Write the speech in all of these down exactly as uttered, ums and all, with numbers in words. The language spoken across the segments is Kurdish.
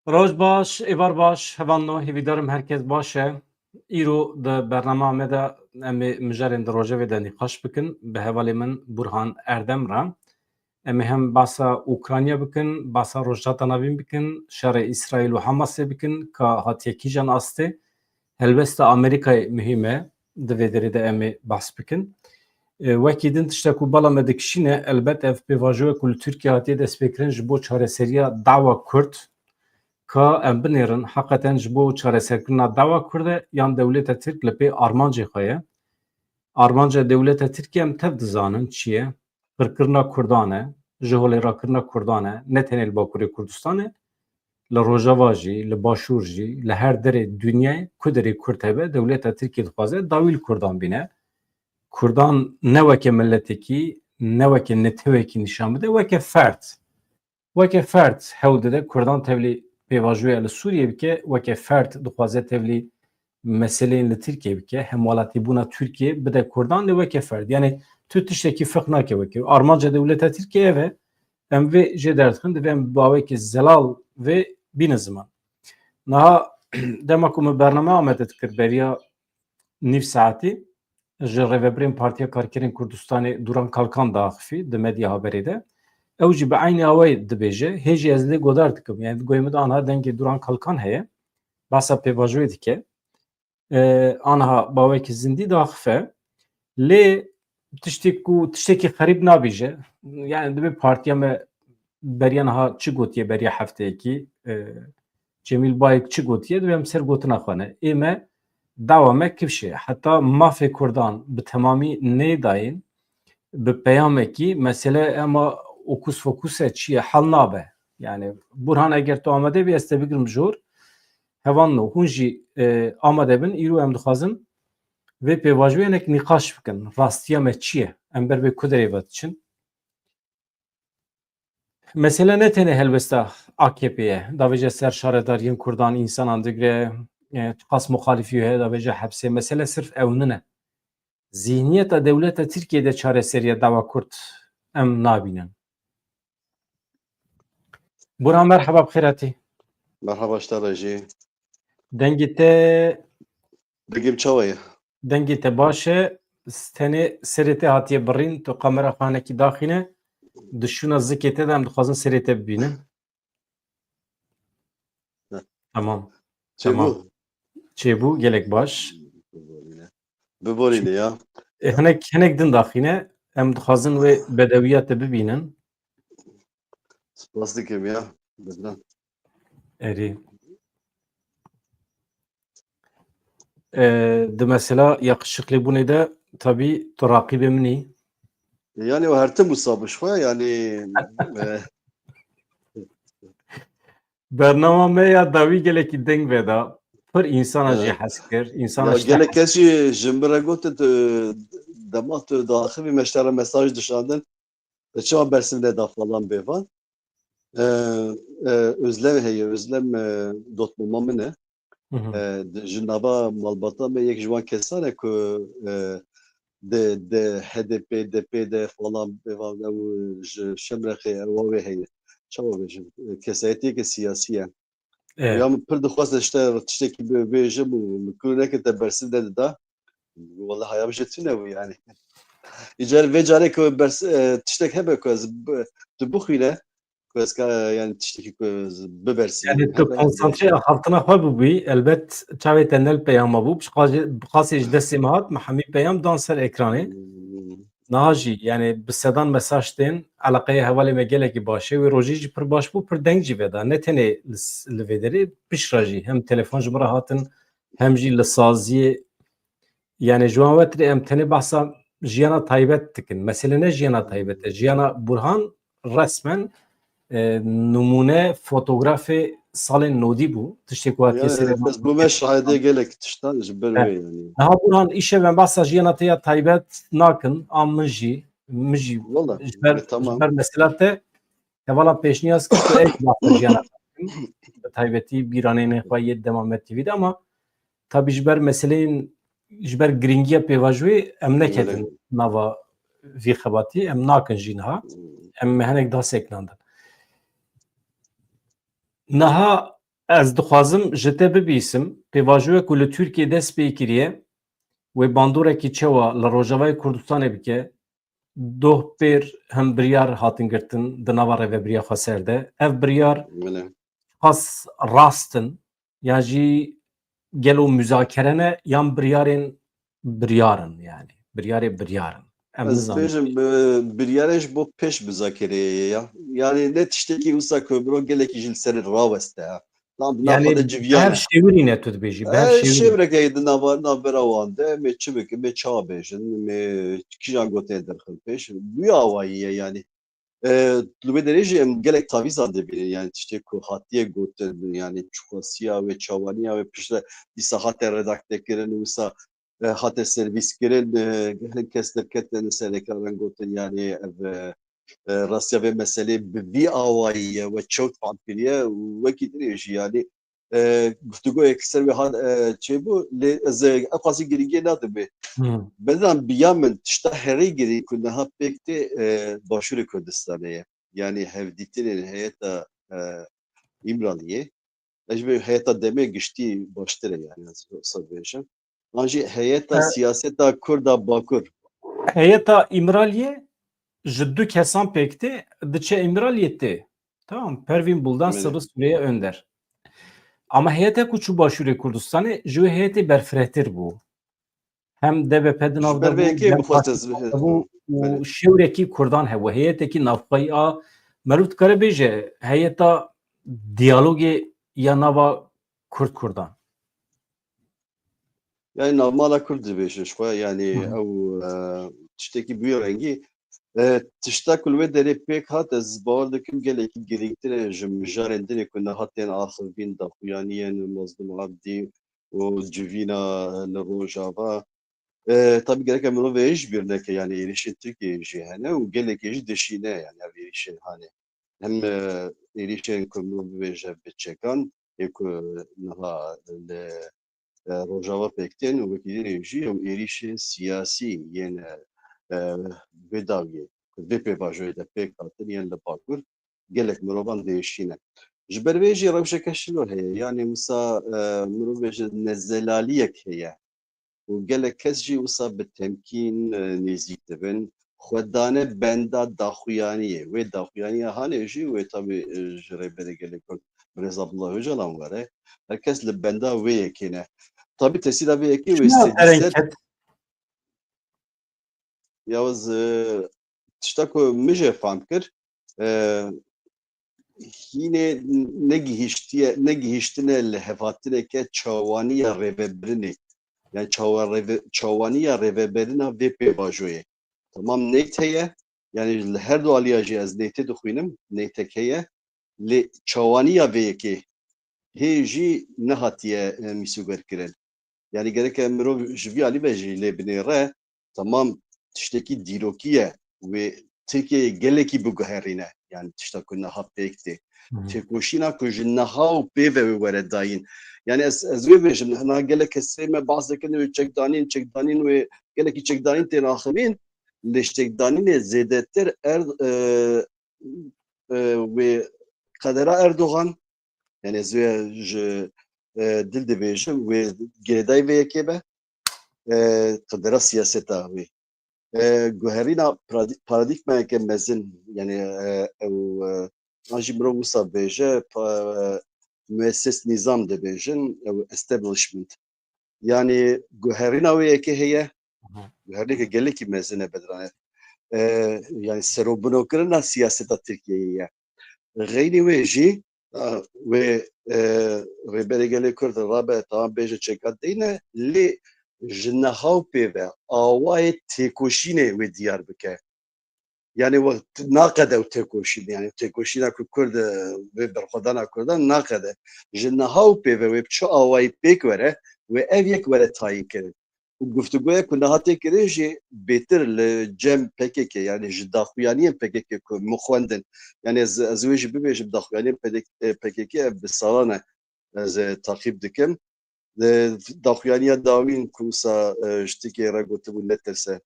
Roj baş, êvar baş, hevalno, hêvîdarim herkes baş e. Îro di bernama me de em ê mijarên di rojevê de nîqaş bikin, bi hevalê min Burhan Erdem re. Em ê hem basa Ukrayna bikin, basa Rojhilata Navîn bikin, şerê Îsraîl û Hamasê bikin, ka hatiye kîjan astê. Helbesta Amerîkayê muhîm e, di vê derê de em ê behs bikin. E, wekî din tiştek ku bala me dikişîne, elbet ev pêvajoyek ku li Tirkiye hatiye destpêkirin ji bo çareseriya dawa Kurd, ka em binêrin, heqeten ji bo çareserkirina dawa Kurd e yan dewleta Tirk li pê armancê xwe ye. Armanca dewleta Tirkiye em tev dizanin çi ye? Qirkirina Kurdan e, ji holê rakirina Kurdan e, ne tenê li Bakurê Kurdistanê, li Rojava jî, li Başûr jî, li her derê dinyayê ku derê Kurd hebe, dewleta Tirkiyê dixwaze dawî li Kurdan bîne. Kurdan ne weke miletekî, ne weke netewekî nîşan bide, weke ferd. Weke ferd hewl dide Kurdan tevlî pêvajoya li Sûriyê bike, weke ferd dixwaze tevlî meseleyên li Tirkiyê bike, hemwelatîbûna Tirkiyê bide Kurdan lê weke ferd. Yani tu tiştekî feq nake weke. Armanca dewleta Tirkiyê ev e. Em vê jê derdixin, divê em bawekî zelal vê bîne ziman. Niha dema ku min bername amade dikir beriya nîv saetî, ji rêvebirên Partiya Karkerên Kurdistanê Duran Kalkan diaxifî di medya haberê de. Ew jî bi eynî awayî dibêje, hê jî ez lê godar dikim. Yani di goyê min de anha dengê Duran Kalkan heye. Basa pêvajoyê dike. E, anha bawekî zindî diaxife. Lê tiştê ku, tiştekî xerîb nabêje. Yani divê partiya me beriya niha çi gotiye, beriya hefteyekî, e, Cemîl Bayik çi gotiye, divê em ser gotina xwe ne. Ê me, dawa me kifş e. Heta mafê Kurdan bi temamî neyê dayîn, bi peyamekî mesele ema okus fokus e, çi ye, hal nabe. Yani Burhan, eger tu amade bî, ez te bigirim jor. Hevalno, hûn jî, e, amade bin, îro em dixwazin vê pêvajoyê hinek nîqaş bikin. Rastiya me çi ye? Em ber vê ku derê ve diçin? Mesele ne tenê helwesta A K P ye. Davêje ser şaredariyên Kurdan, însanan digre, e, çiqas muxalifî heye, davêje hepsê. Mesele sirf ew nine. Zihniyeta dewleta Tirkiyê de çareseriya dawa Kurd em nabînin. Burhan, merheba, bi xêr hatî. Merheba, ji te re jî. Dengê te Dengê min çawa ye? Dengê te baş e. Tenê serê te hatiye birîn. Tu kamera xwe hinekî daxîne. Di şûna zikê te de em dixwazin serê te bibînin. Heh. Tamam. Çêbû? Tamam. Çêbû, gelek baş. Biborîne. Biborîne ya. E, hinek, hinek din daxîne. Em dixwazin wê bedewiya te bibînin. Spas dikim ya. Bedran. Erê. E, di mesela yakışıklîbûnê de tabî tu raqîbê min î. Yani o her tim wisa bû ji xwe, yani, e, Bernama me ya dawî gelekî deng veda. Pir însana jî, e, hez kir. Însana, ya, gelek kes jî ji min re gotin, tu dema tu diaxivî me ji te re mesaj dişandin. Te çawa bersiv neda falan bêvan. E, e, Özlem heye, Özlem, e, dotmama min e. Hı hı. E, di, ji nava malbata me yek ji wan kesan e ku, e, di, di H D P, D P de falan bêvan ew ji Şemrexê ew wê heye. Çawa bêjim? E, kesayetiyeke siyasî ye. Evet. Ya min pir dixwest ji te tiştekî bê-, bêjim û min kûr neke te bersiv nedida. Wele haya min jê tune bû yani. Îcar vê carê ku bers-, e, tiştek hebe ku ez bi-, tu bixwîne, ku ez ka, yani tiştekî ku ez bibersînim. Yani tu konsantrê axaftina xwe bûbûyî, elbet çavê te ne li peyama bû. Bi qasê, bi qasê ji destê me hat, me hemî peyam dan ser ekranê. Hmm. Niha jî, yani bi sedan mesaj tên, eleqeya hevalê me gelekî baş e. Wê rojê jî pir baş bû, pir deng jî veda. Ne tenê li s-, li vê derê, piştre jî hem telefon ji min re hatin, hem jî li saziyê. Yani ji wan ve tirê em tenê behsa jiyana taybet dikin. Mesele ne jiyana taybet e. Jiyana Burhan resmen, e, nimûne fotografê salên nodî bû. Tiştê ku hatiye serê, ez bûme şahidê gelek tiştan ji ber wê yani. Niha Burhan, îşev em behsa jiyana te ya taybet nakin, a min jî, min jî, wala, ji ber, e, tamam, ji ber mesela te hevala pêşniyaz kir ku ez behsa jiyana te nakim. Bi taybetî bîraneyên xwe yê dema me T V de, ama tabî ji ber meseleyên, ji ber girîngiya pêvajoyê em neketin nava vî xebatî, em nakin jî niha. Hmm. Em me hinek da sekinandin. Niha Ez dixwazim ji te bibîsim, pêvajoyek ku li Tirkiyê dest pê kiriye, wê bandorekî çawa li Rojavayê Kurdistanê bike, doh pêr hin biryar hatin girtin di nava rêvebiriya xweser de. Ev biryar Belê. Xas rast in, yan jî gelo muzakere ne, yan biryarên biryar in, yani. Biryarê biryar in. Em Ez nizanin. bêjim, e, biryarê ji bo pêş muzakereyê ye ya. Yani ne tiştekî wisa ku mirov gelekî jî li ser raweste ya. Tam bi nav Yani xwe de bi civiyane. her şêwirî ne tu dibêjî, bi her E, şêwirî. Şêwireke di nava, navbera wan de, me çi bikin, me çawa bêjin, me kîjan gotê derxin pêş. Bu awayî ye yani. E, li wê derê jî em gelek tavîzan dibînin, yani tiştê ku hatiye gotin, yani çiqasiya wê, çawaniya wê, piştre dîsa hate redakte kirin, wisa, e, hate servîs kirin, e, hin kes derketin ser ekaran gotin, yani ev, e, e, rastiya vê meselê bi vî awayî ye, we çewt fam kiriye û wekî dinê jî, yani, e, guftûgoyek ser wê hat, e, çêbû, lê ez, e, ew qasî girîngiyê nadim wê. Hmm. Bedan bi ya min tişta herî girîng ku niha pêk tê, e, Başûrê Kurdistanê ye. Yani hevdîtinên heyeta, e, Îmraliyê. Ez ji heyeta demê giştî baştir e, yani ez wisa bêjim. An jî heyeta Ha. siyaseta Kurda Bakur. Heyeta Îmraliyê ji du kesan pêk tê, diçe Îmraliyê tê. Tamam, Pervîn Buldan, Belê. Sirri Suriye Önder. Ama heyete ku çû Başûrê Kurdistanê ji wê heyetê berfirehtir bû. Hem D B P di nav Ji ber de vê bû, yekê hem bixwest ez Partî bû û Belê. şêwrekî Kurdan hebû, heyetekî navxweyî a, meriv dikare bêje heyeta diyalogê ya nava Kurd-Kurdan. Yani navmala Kurd dibêje ji xwe, yani Hı hı. ew, e, tiştekî bûye rengî. E, tişta ku li wê derê pêk hat, ez bawer dikim gelekî girîngtir e ji mijarên din ê ku niha tên axivîn, daxuyaniyên Mazlûm Abdî û civîna li Rojava. E, tabii gerek e mirov vê ji bîr neke, yani êrîşên Tirkiyeyê jî hene û gelekê jî dişîne, yani ev êrîşên hanê. Hem, e, êrîşên ku mirov bibêje bi çekan, ê ku niha li, e, Rojava pêk tên û wekî din jî ew êrîşên siyasî yên, e, e, vê dawiyê, ku vê pêvajoyê de pêk hatin yên li Bakur gelek mirovan diêşîne. Ji ber vê jî rewşeke şilo heye, yani wisa, e, mirov bêje nezelaliyek heye. Û gelek kes jî wisa bi temkîn, e, nêzîk dibin. Xwe dane benda daxuyaniyê. Wê daxuyaniya hanê jî wê tabî, e, ji Rêberê Gelê Kurd Birêz Abdullah Ocalan were. Her kes li benda wê yekê ne. Tabî tesîra vê yekê wê Çima sêdî ser dereket? Ya ez, e, tişta ku min jê fam kir, e, hînê negihîştiye, negihîştine li hevhatineke çawaniya rêvebirinê. Yani çawa rêve-, çawaniya rêveberina vê pêvajoyê. Tamam neyt heye, yani li her du aliya jî ez neytê dixwînim, neytek heye, lê çawaniya vê yekê hê jî nehatiye, e, mîsogerkirin. Yani gereke mirov ji vî alî ve jî lê binêre, tamam tiştekî dîrokî ye, wê Tirkiyeyê gelekî biguherîne. Yani tişta ku niha pêk tê. Hı hı. Têkoşîna ku ji niha û pê ve wê were dayîn. Yani ez, ez wê bêjim, niha gelek kesê me behs dikin wê çekdanîn, çekdanîn wê gelekî çekdanîn tên axivîn, lê ji çekdanînê zêdetir erd, e, e, wê qedera Erdogan, yani ez wê ji, e, dil dibêjim, wê girêdayî vê yekê be, e, qedera siyaseta wê. E, guherîna paradi-, paradîgmayeke mezin, yani, e, ew, e, an jî mirov wisa bêje, pa-, e, muesses nîzam dibêjin, ew establishment. Yani guherîna wê yekê heye, Aha. guherîneke gelekî mezin e bedirane. E, yani serobinokirina siyaseta Tirkiyeyê ye. Xeynî wê jî, e, wê, e, Rêberê Gelê Kurd rabe, tamam bêje çeka deyne, lê ji niha û pê ve awayê têkoşînê wê diyar bike. Yani wext naqede ew têkoşîn, yani têkoşîna ku Kurd, e, vê berxwedana Kurdan naqede. Ji niha û pê ve wê bi çi awayî pêk were, wê ev yek were tayîn kirin. Û guftûgoya ku niha tê kirin jî bêtir li cem P K K, yani ji daxuyaniyên P K K ku min xwendin. Yani ez, ez wê jî bibêjim, daxuyaniyên P K K, e, P K K ev bi salan e ez, e, taqîb dikim. Di daxuyaniya dawîn ku wisa, e, ji Tirkiyeyê re gotibû netirse.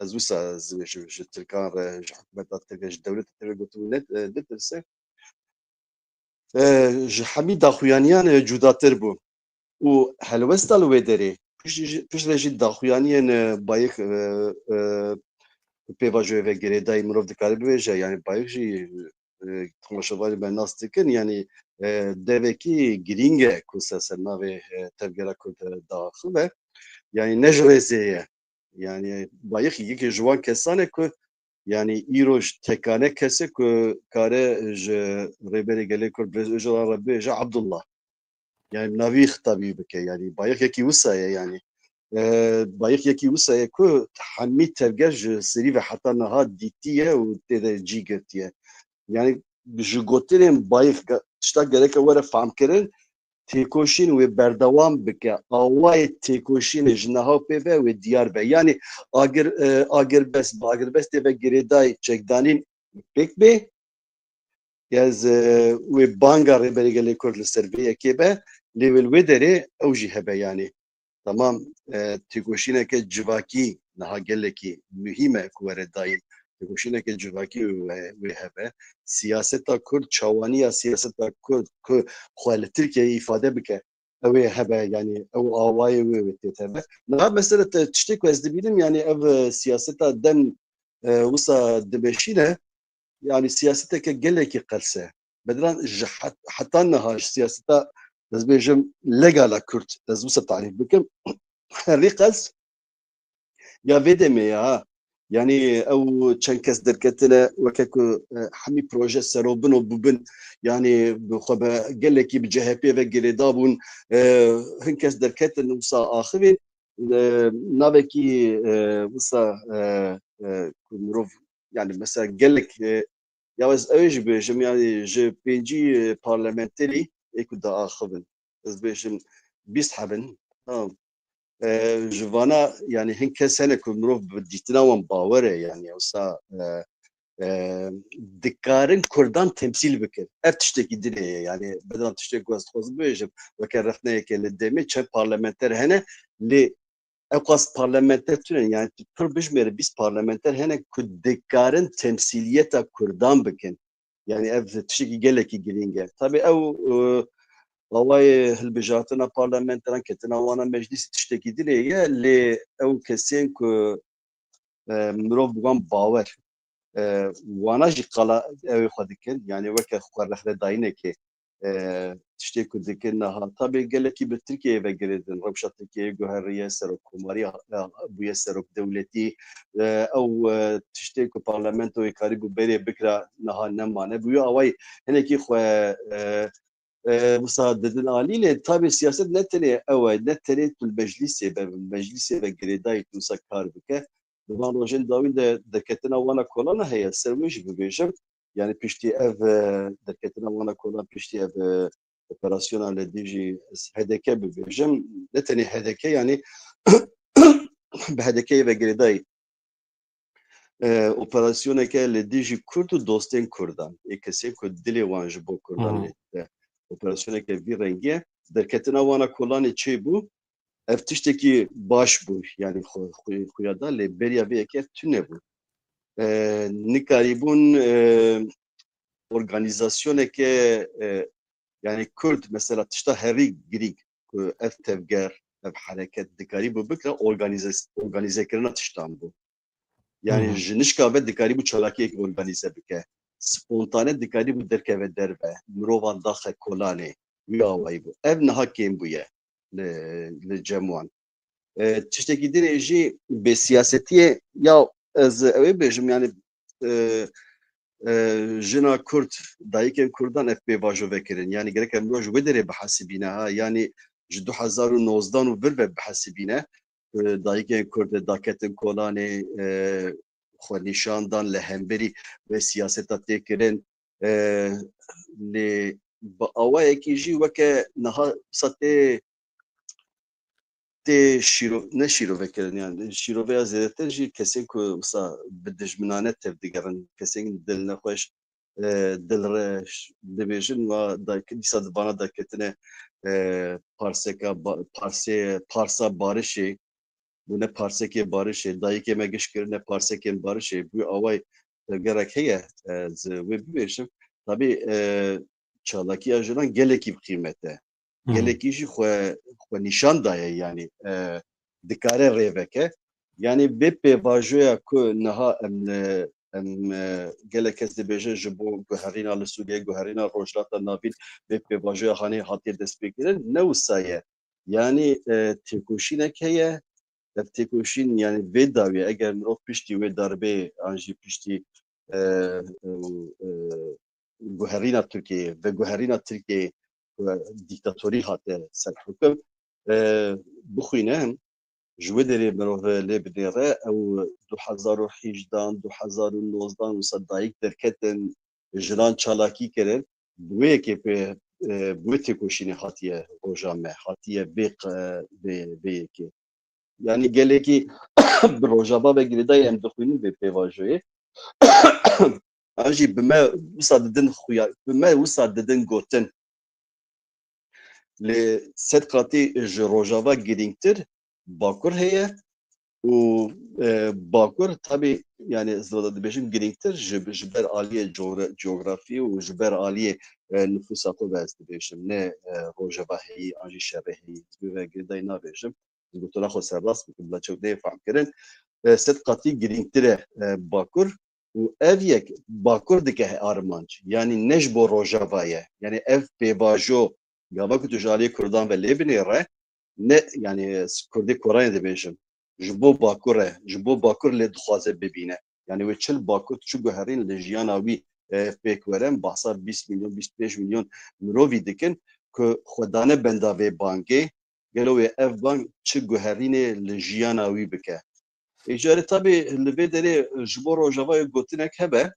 Ez wisa ez ji, ji Tirkan re, ji hikûmeta Tirk re, ji dewleta Tirk re gotibû net-, e, netirse. e, ji hemî daxuyaniyan, e, cudatir bû. Û helwesta li wê derê, pişt jî, piştre jî daxuyaniyên, e, Bayik, e, e, pêvajoyê ve girêdayî mirov dikare bibêje, yanî Bayik jî, e, temaşevanê me nas dikin, yanî, e, devekî girîng e ku ser, ser navê, e, tevgera Kurd, e, diaxive. Yanî ne ji rêzê ye. Yanî Bayik yekê ji wan kesan e ku, yanî îro ji tekane kes e ku kare ji Rêberê Gelê Kurd Birêz Ocalan re bêje Abdullah. Yanî bi navî xitabî bike. Yanî Bayik yekî wisa ye yanî. E, Bayik yekî wisa ye ku hemî tevger ji serî ve heta niha dîtiye û tê de cî girtiye. Yanî ji gotinên Bayik ge-, tişta gereke were famkirin, têkoşîn wê berdewam bike. Awayê têkoşînê ji niha pê ve wê diyar be. Yanî agir, e, agirbest, bi agirbestê ve girêdayî çekdanîn pêk bê. Ez, e, wê banga Rêberê Gelê Kurd li ser vê yekê be, lê wê li wê derê ew jî hebe yanî. Temam, e, têkoşîneke civakî niha gelekî muhîm e ku were dayîn. Têkoşîneke civakî wê, wê hebe. Siyaseta Kurd, çawaniya siyaseta Kurd ku xwe li Tirkiyeyê îfade bike, ew ê hebe, yanî ew awayê wê wê tête hebe. Niha mesela te, tiştê ku ez dibînim, yanî ev, e, siyaseta dem, e, wisa dimeşîne, yanî siyaseteke gelekî qels e. Bedran ji het-, heta niha ji siyaseta, ez bêjim, legala Kurd, ez wisa tarîf bikim, herî qels ya vê demê ya, ha. Yanî ew çend kes derketine, weke ku, e, hemî proje serobin û bûbin, yanî bi xwe be gelekî bi C H P ve girêda bûn, e, hin kes derketin wisa axivîn, e, navekî, e, wisa, e, e, ku mirov, yanî mesela gelek, e, ya ez ew jî bêjim, yanî ji pêncî, e, parlamenterî ê ku diaxivin, ez bêjim bîst hebin, tamam. E, ji vana, yanî hin kes hene ku mirov bi dîtina wan bawer e, yanî wisa, e, e, dikarin Kurdan temsîl bikin. Ev tiştekî din e, yanî Bedran, tiştek ku ez dixwazim bibêjim, weke rexneyeke li demê çend parlamenter hene, lê ew qas parlamenter tune, yanî tu pir bijmêre bîst parlamenter hene ku dikarin temsîliyeta Kurdan bikin. Yanî ev tiştekî gelekî girîng e. Tabî ew, e, awayê hilbijartina parlamenteran, ketina wana meclîsê tiştekî din e, lê ew kesên ku, e, mirov bi wan bawer, e, wana jî qala ew ê xwe dikin, yanî weke xwe rexnedayînekê, e, tiştê ku dikin niha. Tabî gelekî bi Tirkiyeyê ve girêdin, rewşa Tirkiyeyê guheriye, serokkomarî, e, bûye serokdewletî, e, ew, e, tiştê ku parlamentoyê karîbû berê bikira niha nemane. Bi wî awayî hinekî xwe, e, e, wisa didin alî, lê tabî siyaset ne tenê ew e, ne tenê tu li meclîsê be, meclîsê ve girêdayî tu wisa kar bike. Di van rojên dawîn de derketina wana kolana heye, ser wê jî bibêjim. Yanî piştî ev, e, derketina wana kolan, piştî ev, e, operasyona li dijî H D K bibêjim, ne tenê H D K, yanî bi H D K'yê ve girêdayî, e, operasyoneke li dijî Kurd û dostên Kurdan, ê kesên ku dilê wan ji bo Kurdan Hmm. lê dide, operasyoneke vî rengî ye. Derketina wana kolanê çêbû, ev tiştekî baş bû, yanî xwe, xwe, xuya da, lê beriya vê yekê ev tune bû. E, nikarîbûn, e, organîzasyoneke, e, yanî Kurd mesela tişta herî girîng ku ev tevger, ev hereket dikarîbû bikira, organîze-, organîzekirina tiştan bû. Yanî Hı hı. ji nişka ve dikarîbû çalakiyek organîze bike. Spontane dikarîbû derkeve derve, mirovan daxe kolanê, wî awayî bû. Ev niha kêm bûye li, li cem wan. E, tiştekî din ê jî bêsiyasetiyê, ya ez ew ê bêjim, yanî, e, e, jina Kurd, dayikên Kurdan ev pêvajo vekirin. Yanî gerek em ji wê derê bihesibîne, ha, yanî ji du hezar û nozdan û vir ve bihesibîne. E, dayikên Kurd daketin kolanê, e, xwe nîşan dan li hemberî vê siyaseta tê kirin. E, lê bi awayekî jî weke niha wisa tê, tê şîro-, ne şîrovekirin, yani şîroveya zêdetir jî kesên ku wisa bi dijminane tevdigerin, kesên dilnexweş, e, dilreş, dibêjin wa da-, dîsa di vana derketine, e, parseka ba-, parsê, parsa barişê, bûne parsekê barişê, dayikê me giş kirine parsekên barişê, bû away tevgerek heye, e, ez wê bibêjim. Tabî, e, çalakiya jinan gelekî bi qîmet e. Gelekî jî xwe, xwe nîşan daye, yanî, e, dikare rê veke. Yanî vê pêvajoya ku niha em, e, em, e, gelek kes dibêje ji bo guherîna li Sûriyê, guherîna Rojhilata Navîn vê pêvajoya hanê hatiye destpêkirin, ne wisa ye. Yanî, e, têkoşînek heye, ev têkoşîn, yanî vê dawî eger mirov piştî wê darbê an jî piştî, e, e, e, guherîna Tirkiyeyê, veguherîna Tirkiyeyê ku dîktatorî hate ser hukum, e, bixwîne, ji wê derê mirov lê binêre, ew du hezar û hejdan, du hezar û nozdan wisa dayik derketin, jinan çalakî kirin, bi wê yekê pê, e, bi wê têkoşînê hatiye roja me, hatiye vê qe-, vê, vê yekê. Yanî gelekî bi Rojava ve girêdayî em dixwînin vê pêvajoyê. An jî bi me wisa didin xuya, bi me wisa didin gotin. Lê sed qatî ji Rojava girîngtir Bakur heye û, e, Bakur tabî, yanî ez dibêjim girîngtir ji, ji ber aliyê cogra-, cografî û ji ber aliyê, e, nifûsa xwe ve ez dibêjim. Ne, e, Rojava heyî an jî şerê heyî. Ez vê ve girêdayî nabêjim. Gotina xwe serrast bikim, bila çew neyê fehm kirin. E, sed qatî girîngtir e, e, Bakur û ev yek Bakur dike armanc. Yanî ne ji bo Rojava ye. Yanî ev pêvajo, gava ku tu ji aliyê Kurdan ve lê binêre, ne, yanî ez Kurdê Koranê dibêjim. Ji bo Bakur e, ji bo Bakur lê dixwaze bibîne. Yanî wê çil Bakur çi guherîn li jiyana wî, e, pêk were, em behsa bîst milyon, bîst pênc milyon mirovî dikin ku xwe dane benda vê bangê, gelo wê ev bang çi guherînê li jiyana wî bike? Ê, carê tabî li vê derê ji bo Rojavayê gotinek hebe,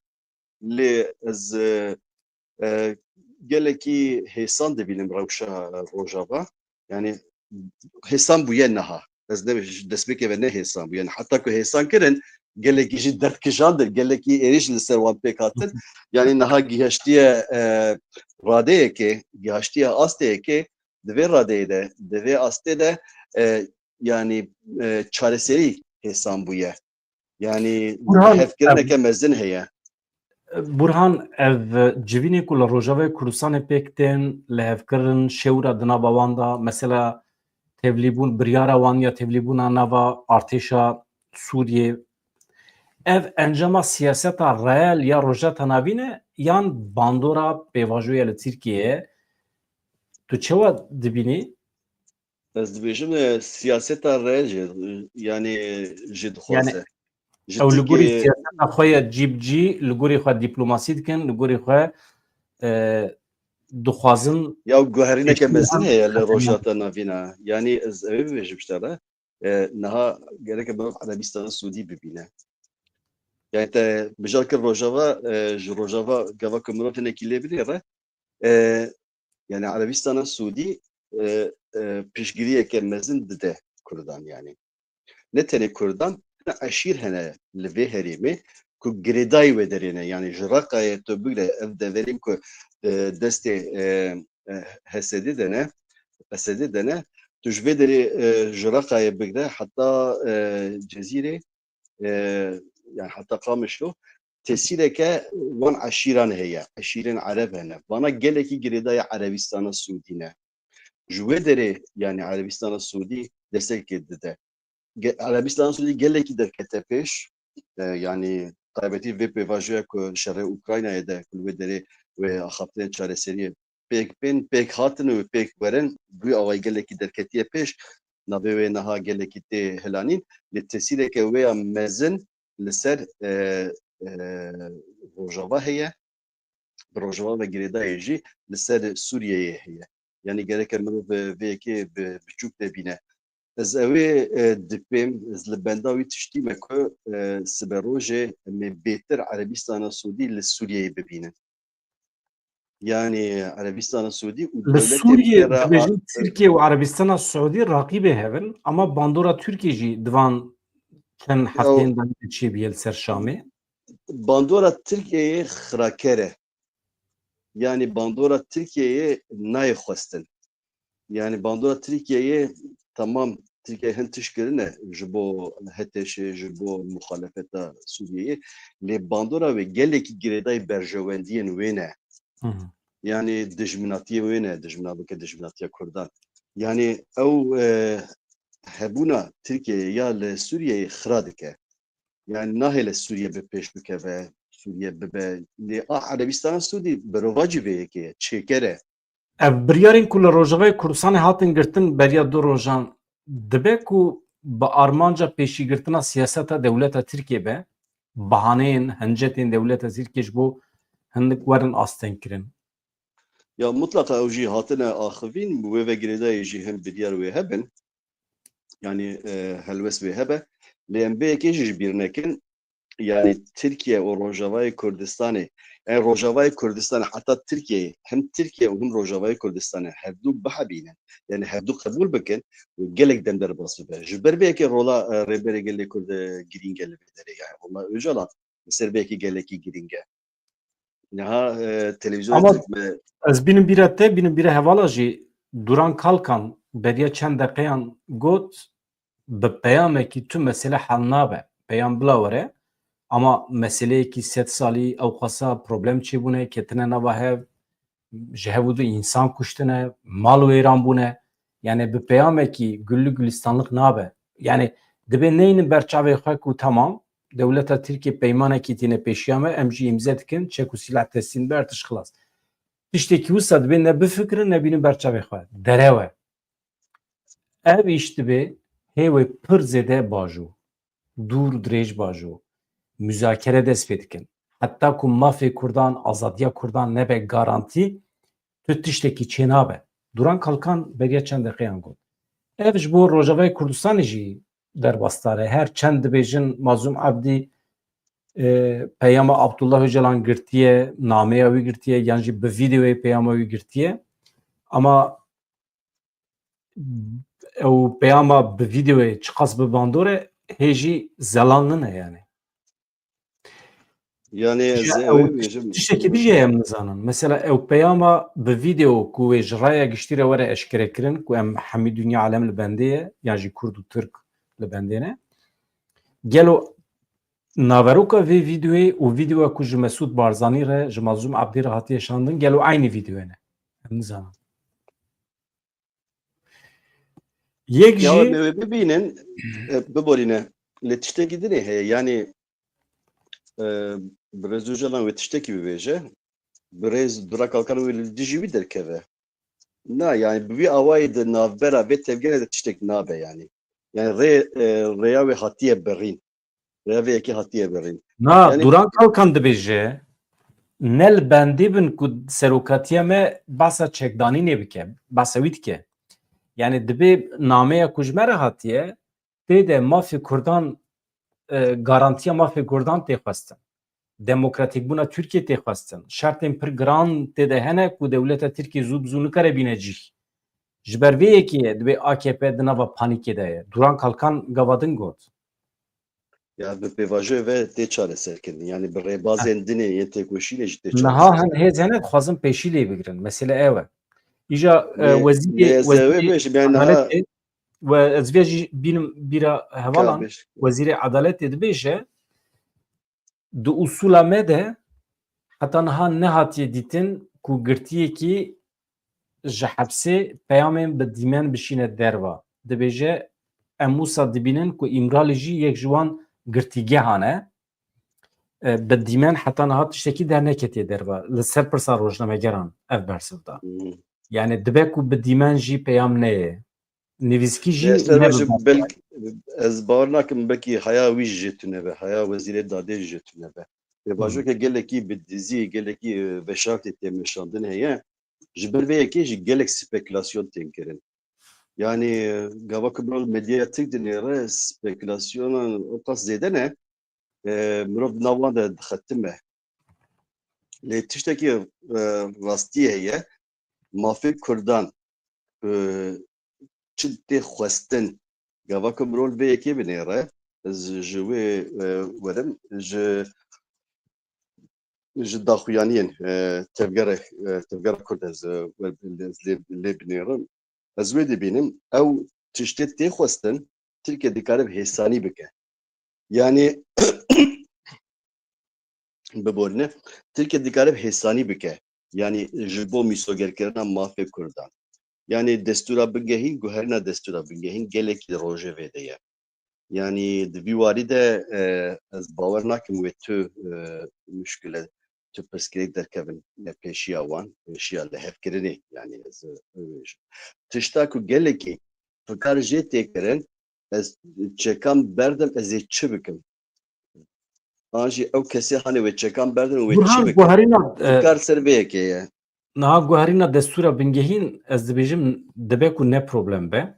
lê ez, e, e, gelekî hêsan dibînim rewşa Rojava. Yanî hêsan bûye niha. Ez ne, ji destpêkê ve ne hêsan bûye. Yanî heta ku hêsan kirin, gelekî jî derd kijandin, gelekî êrîş li ser wan pêk hatin. Yanî niha gihaştiye, e, radeyekê, gihaştiye asteyekê, di vê radeyê de, di vê astê de, e, yanî, e, çareserî hêsan bûye. Yanî Burhan, hevkirineke mezin heye. Burhan, ev civînê ku li Rojavayê Kurdistanê pêk tên, lihevkirin, şewra di nava wan de, mesela tevlîbûn, biryara wan ya tevlîbûna nava artêşa Sûriyê, ev encama siyaseta reel ya Rojhilata Navîn e yan bandora pêvajoya li Tirkiyeyê ye? Tu çawa dibînî? Ez dibêjim, e, siyaseta reel jî, yanî jî dixwaze. Yanî ew li gorî siyaseta xwe ye cî bi cî, li gorî xwe dîplomasî dikin, li gorî xwe, e, dixwazin. Ya guherîneke mezin heye li Rojhilata Navîn a. Yanî ez ewê bibêjim ji te re. E, niha gereke mirov Erebistana Sûdî bibîne. Yanî te mijal kir Rojava, e, ji Rojava gava ku mirov hinekî lê binêre, e, yanî Erebistana Sûdî, e, e, piştgiriyeke mezin dide Kurdan yanî. Ne tenê Kurdan, hene eşîr hene li vê herêmê ku girêdayî wê derê ne. Yanî ji Reqayê tu bigre ev deverên ku, e, destê, e, e, H S D de ne, P S D de ne, tu ji vê derê, e, ji Reqayê bigre heta, e, Cezîrê, e, yanî heta Qamişlo, tesîreke wan eşîran heye, eşîrên Ereb hene. Vana gelekî girêdayî Erebistana Sûdî ne. Ji wê derê, yanî Erebistana Sûdî destekê dide. Ge-, Erebistana Sûdî gelekî derkete pêş, e, yanî taybetî vê pêvajoya ku şerê Ukraynayê de, ku li wê derê wê axaftinên çareseriyê pêk bên, pêk hatin û pêk werin, bi wî awayî gelekî derketiye pêş, navê wê niha gelekî tê hilanîn, lê tesîreke wê ya mezin li ser, e, e, Rojava heye, bi Rojava ve girêdayê jî li ser Sûriyeyê heye. Yanî gereke mirov vê, vê yekê bi, biçûk nebîne. Ez ewê, e, dipêm, ez li benda wî tiştî me ku, e, siberojê em ê bêtir Erebistana Sûdî li Sûriyeyê bibînin. Yanî Erebistana Sûdî û Li dewletê Sûriyê pê re dibêjin a- Tirkiye û Erebistana Sûdî raqîbê hev in, ama bandora Tirkiye jî di van çend hefteyên dayî de çêbûye li ser Şamê. Bandora Tirkiyeyê xiraker e. Yanî bandora Tirkiyeyê nayê xwestin. Yanî bandora Tirkiyeyê temam Tirkiye hin tişt kirine ji bo H T Ş'ê, ji bo muxalefeta Sûriyeyê. Lê bandora wê gelekî girêdayî berjewendiyên wê ne. Hı hı. Yanî dijminatiyê wê ne, dijmina bike dijminatiya Kurdan. Yanî ew e, hebûna Tirkiyeyê ya li Sûriyeyê xira dike. Yanî nahêle Sûriye bi pêş bikeve, Sûriye bibe. Lê a Erebistana Sûdî berovajî vê yekê ye, çêker e. Ev biryarên ku li Rojavayê Kurdistanê hatin girtin beriya du rojan, dibe ku bi armanca pêşîgirtina siyaseta dewleta Tirkiyê be, bahaneyên, hincetên dewleta Tirkiyê ji bo hindik werin astengkirin? Ya mutlaqa ew jî hatine axivîn, bi wê ve girêdayî jî hin biryar wê hebin. Yanî e, helwest wê hebe. Lê em bê yekê jî ji bîr nekin. Yanî Tirkiye û Rojavayê Kurdistanê, yanî Rojavayê Kurdistanê heta Tirkiyeyê, hem Tirkiye û hem Rojavayê Kurdistanê hevdu bihebînin. Yanî hevdu qebûl bikin û gelek dem derbas bibe. Ji ber vê yekê rola e, Rêberê Gelê Kurd e, girîng e li vê derê. Yanî rola Ocalan li ser vê yekê gelekî girîng e. Niha e, televîzyona Ama Tirk me ez bînim bîra te, bînim bîra hevala jî. Duran Kalkan beriya çend deqeyan got, bi peyamekî tu mesele hel nabe. Peyam bila were, ama meseleyekî sed salî ewqasa problem çêbûne, ketine nava hev, ji hev û du însan kuştine, mal wêran bûne. Yani bi peyamekî güllük gülistanlık nabe. Yani dibê neynin ber çavê xwe ku tamam, dewleta Tirkiye peymanekî tîne pêşiya me, em jî îmze dikin, çek û sîlah teslîm be, tişt xilas. Tiştekî wisa dibê ne bifikirin, ne bînin ber çavê xwe. Derew e. Ev îş dibê hê wê pir zêde bajo, dûr dirêj bajo, muzakere dest pê dikin. Heta ku mafê Kurdan, azadiya Kurdan nebe garantî, tu tiştekî çênabe. Duran Kalkan beriya çend deqeyan got. Ev ji bo Rojavayê Kurdistanê jî derbasdar e. Her çend dibêjin Mazlûm Ebdî e, peyama Abdullah Ocalan girtiye, nameya wî girtiye, yan jî bi vîdeoyê peyama wî girtiye. Ama ew peyama bi vîdeoyê çiqas bi bandor e, hê jî zelal nine yani. Yani ez Ji ê ew wê bêjim. Tiştekî dijî em nizanin. Mesela ew peyama bi vîdeo ku wê ji raya giştî re were eşkerekirin, ku em hemî dinya alem li bendê ye, yan jî Kurd û Tirk li bendê ne. Gelo naveroka vê vîdeoyê û vîdeoya ku ji Mesûd Barzanî re, ji Mazlûm Ebdî re hatiye şandin, gelo eynî vîdeoyê ne? Em nizanin. Yek Ya jî me wê bibînin, e, biborîne. Lê tiştekî dinê heye. Yanî e, birêz Ocalan wê tiştekî bibêje. Birêz Duran Kalkan wê li dijî wî derkeve. Na, yani bi vî awayî di navbera vê tevgerê de tiştek nabe yani. Yani rê, e, rêya wê hatiye birîn. Rêya vê yekê hatiye birîn. Na, Yani Duran Kalkan dibêje, ne li bendê bin ku serokatiya me behsa çekdanînê bike, behsa wî dike. Yani dibê nameya ku ji me re hatiye, tê de mafê Kurdan, e, garantiya mafê Kurdan tê xwestin. Demokratîkbûna Tirkiyê tê xwestin. Şertên pir giran tê de hene ku dewleta Tirkiyê zû bi zû nikare bîne cih. Ji ber vê yekê ye dibê A K P di nava panîkê de ye. Duran Kalkan gava din got. Ya bi pêvajoyê ve tê çareserkirin. Yani bi rêbazên dinê yên têkoşînê jî tê Niha çareserkirin. Hin hêz hene dixwazin pêşî lê bigirin. Mesele ew e. Îja, e, Lê, wezîrê, lê ez ê wê wezîrê bêjim, yani niha edaletê, we ez vê jî bînim bîra hevalan, Ka bêj. Wezîrê edaletê dibêje, di usûla me de heta niha nehatiye dîtin ku girtiyekî ji hepsê peyamên bi dîmen bişîne derva. Dibêje, em wisa dibînin ku Îmralî jî yek ji wan girtîgehan e. E, bi dîmen heta niha tiştekî derneketiye derva. Li ser pirsa rojnamegeran ev bersiv da. Hmm. Yani dibe ku bi dîmen jî peyam neyê. Nivîskî jî Lê ez ne bi jî belk-, ez bawer nakim belkî haya wî jî jê tune be, haya wezîrê dadê jî jê tune be. Pêvajoyeke gelekî bi dizî, gelekî, e, veşartê tê meşandin heye. Ji ber vê yekê jî gelek spekulasyon tên kirin. Yani, e, gava ku mirov medyaya Tirk dinêre, spekulasyonan o qas zêde ne, e, mirov di nav wan de dixetime. Lê tiştekî, e, rastî heye, mafê Kurdan, e, çi tê xwestin, gava ku mirov vê yekê binêre, ez ji wê, e, werim, ji, ji daxuyaniyên, e, tevgera, e, tevgera Kurd ez, e, we-, ez lê, lê binêrim. Ez wê dibînim, ew tiştê tê xwestin, Tirkiye dikare bi hêsanî bike. Yani, biborîne, Tirkiye dikare bi hêsanî bike. Yanî ji bo mîsogerkirina mafê Kurdan. Yanî destûra bingehîn, guherîna destûra bingehîn gelekî di rojevê de ye. Yanî di vî warî de, e, ez bawer nakim wê tu, e, muşkile, tu pirsgirêk derkevin, e, pêşiya wan, pêşiya lihevkirinê, yanî ez, e, bibêjim. Tişta ku gelekî fikar jê tê kirin, ez çekan berdim, ez ê çi bikim? An jî ew kesê hanê wê çekan berdin û wê çi Burhan bikin? Guherîna, e, Fikar ser vê yekê ye. Niha guherîna destûra bingehîn, ez dibêjim, dibe ku ne problem be.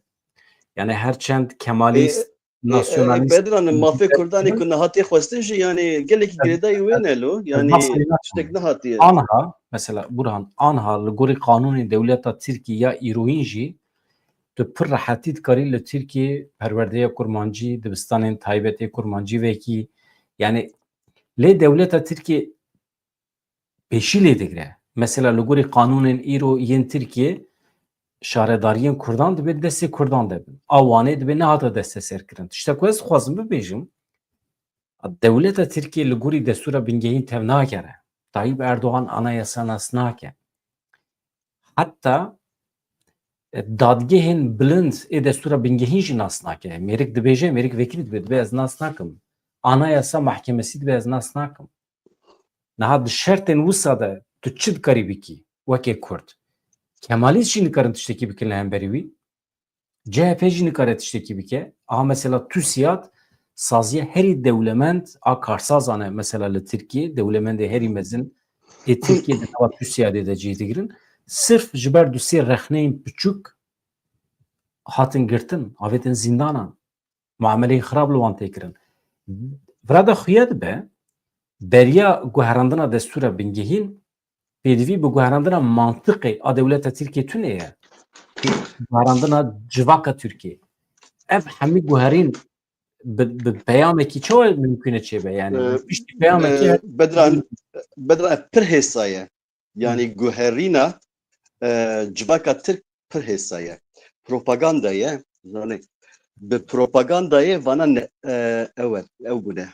Yani her çend Ê, kemalîst, ê, ê, nasyonalîst Bedran, mafê Kurdanê ku niha tê xwestin jî, yani gelekî girêdayî wê ne lo, yani tiştek nehatiye. Anha, mesela Burhan, anha li gorî qanûnê dewleta Tirkî ya îroyîn jî tu pir rehetî dikarî li Tirkiyê perwerdeya kurmancî, dibistanên taybet ê kurmancî vekî. Yani lê dewleta Tirkiyê pêşî lê digre. Mesela li gorî qanûnên îro yên Tirkiyê şaredariyên Kurdan dibe destê Kurdan de bin. A Wanê dibe nehate desteserkirin. Tişta ku ez dixwazim bibêjim, dewleta Tirkiyê li gorî destûra bingehîn tev nagere. Tayyip Erdogan anayasa nas nake. Heta, e, dadgehên bilind ê destûra bingehîn jî nas nake. Mêrik dibêje, mêrik vekirî dibe, dibe ez nas nakim. Anayasa mahkemesî dibe ez nas nakim. Niha di şertên wisa de tu çi dikarî bikî weke Kurd? Kemalîst jî nikarin tiştekî bikin li hemberî wî. C H P jî nikare tiştekî bike. Aha mesela TÜSİAD saziya herî dewlemend a karsazan e mesela li Tirkiyê. Dewlemendê herî mezin ê Tirkiyê di nava TÜSİADê de cih digirin. Sirf ji ber du sê rexneyên piçûk hatin girtin, avêtin zîndanan. Muameleyên xirab li wan tê kirin. Vira de xuya dibe, beriya guherandina destûra bingehîn pêdivî bi guherandina mantiqê a dewleta Tirkiyê tune ye. Guherandina civaka Tirkiyê. Ev hemî guherîn bi, bi peyamekî çawa mimkun e çêbe? Yani Ee, piştî peyamekî e, her Bedran, Bedran pir hêsa ye. Yanî Hı. guherîna, e, civaka Tirk pir hêsa ye. Propaganda ye, zanî. Bi propagandayê vana ne, e, ew e, ew bûne.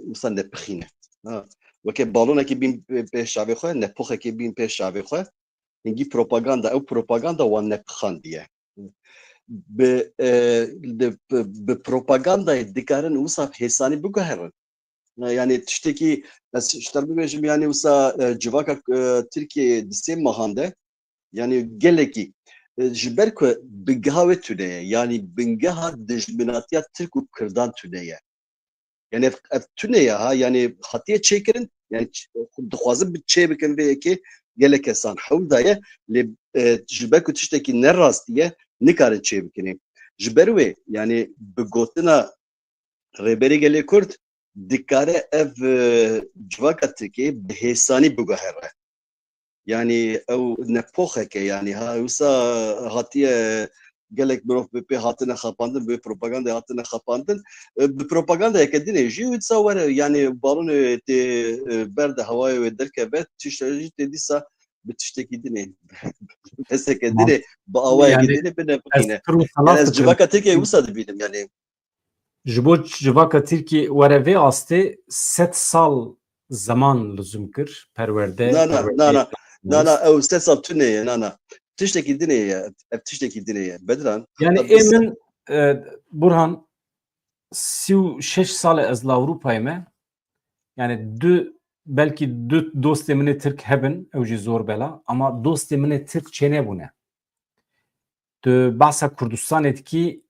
Wisa nepixîne. Ha. Weke balonekî bîn pê çavê xwe, nepoxekê bîn pê çavê xwe. Hingî propaganda, ew propaganda wan nepixandiye. Bi, e, di, bi, bi propagandayê dikarin wisa hêsanî biguherin. Yani tiştekî ez ji te bibêjim, yani wisa, e, civaka, e, Tirkiyeyê di sê mehan de, yani gelekî, e, ji ber ku bingeha wê tune ye, yani bingeha dijminatiya Tirk û Kurdan tune ye. Yani ev, ev tune ye ha, yani hatiye çêkirin, yani ç-, dixwazin bi çê bikin vê yekê gelek kesan hewl daye, lê, e, ji ber ku tiştekî ne rastî ye, nikarin çê bikin. Ji ber wê, yani bi gotina Rêberê Gelê Kurd dikare ev, e, civaka Tirkiyê bi hêsanî biguhere. Yanî ew nepoxeke, yanî ha wisa hatiye gelek mirov bi pê hatine xapandin, bi propagandayê hatine xapandin. E, bi propagandayeke dinê jî wisa were, yanî balonê tê, e, ber de hewayê wê derkeve, tişta jî tê dîsa bi tiştekî dinê, bi heseke dinê, bi awayekî dinê bine bixîne. Yani ez civaka Tirkiyeyê wisa dibînim, yani. Ji bo civaka Tirkiyê were vê astê sed sal zeman lizim kir, perwerde, Na, na, perwerde na, na. Na, na, ew sed sal tune ye, na, na. Tiştekî dinê ye, ev tiştekî dinê ye. Bedran, Yani ê min, e, Burhan, sî û şeş sal e ez li Ewropayê me. Yani du, belkî du dostê min ê Tirk hebin, ew jî zor bela, ama dostê min ê Tirk çênebûne. Tu behsa Kurdistanê dikî,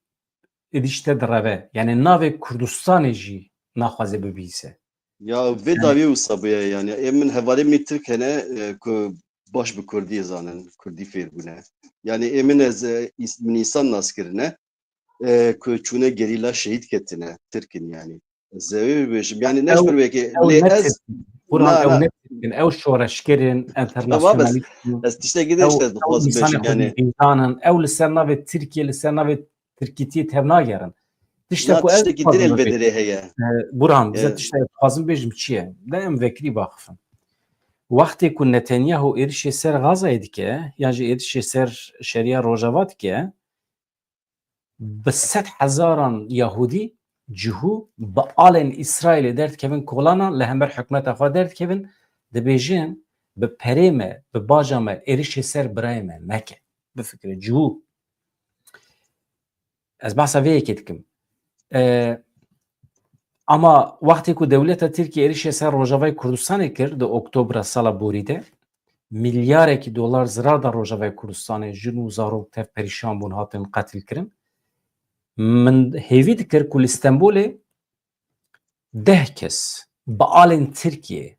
êdî ji te direve. Yani navê Kurdistanê jî naxwaze bibihîse. Ya vê dawî wisa bûye yani. Ê min hevalê min Tirk hene, e, ku baş bi Kurdî zanin, Kurdî fêr bûne. Yani ê min ez, e, ins-, min însan nas kirine, e, ku çûne gerîla şehîd ketine, Tirk in yani. Ez ê wê bibêjim. Yani ne ji ber wê yekê, lê ez, Burhan, ew ne Tirk in, ew şoreşger in, enternasyonalîst in. Ez tiştekî din işte ez dixwazim bêjim yani. Ew li ser navê Tirkiye, li ser navê Tirkîtiyê tev nagerin. Tiştek ku ez tiştekî din li vê derê heye. E, Burhan, bize tiştek dixwazim bêjim çi ye? De em vekirî baxifin. Wextê ku Netanyahu êrişê ser Gazayê dike, yan jî êrişê ser Şeriya Rojava dike, bi sed hezaran Yahûdî, Cihû, bi alên Îsraîlê derdikevin kolana, li hember hikûmeta xwe derdikevin, dibêjin, bi perê me, bi baca me êrişê ser birayê me neke. Bifikire, cihû. Ez behsa vê yekê dikim. E, ama wextê ku dewleta Tirkiye êrişê ser Rojavayê Kurdistanê kir di Oktobra sala borî de, milyarekî dolar zirar da Rojavayê Kurdistanê, jin û zarok tev perîşan bûn, hatin qetil kirin. Min hêvî dikir ku li Stenbolê deh kes bi alên Tirkiyê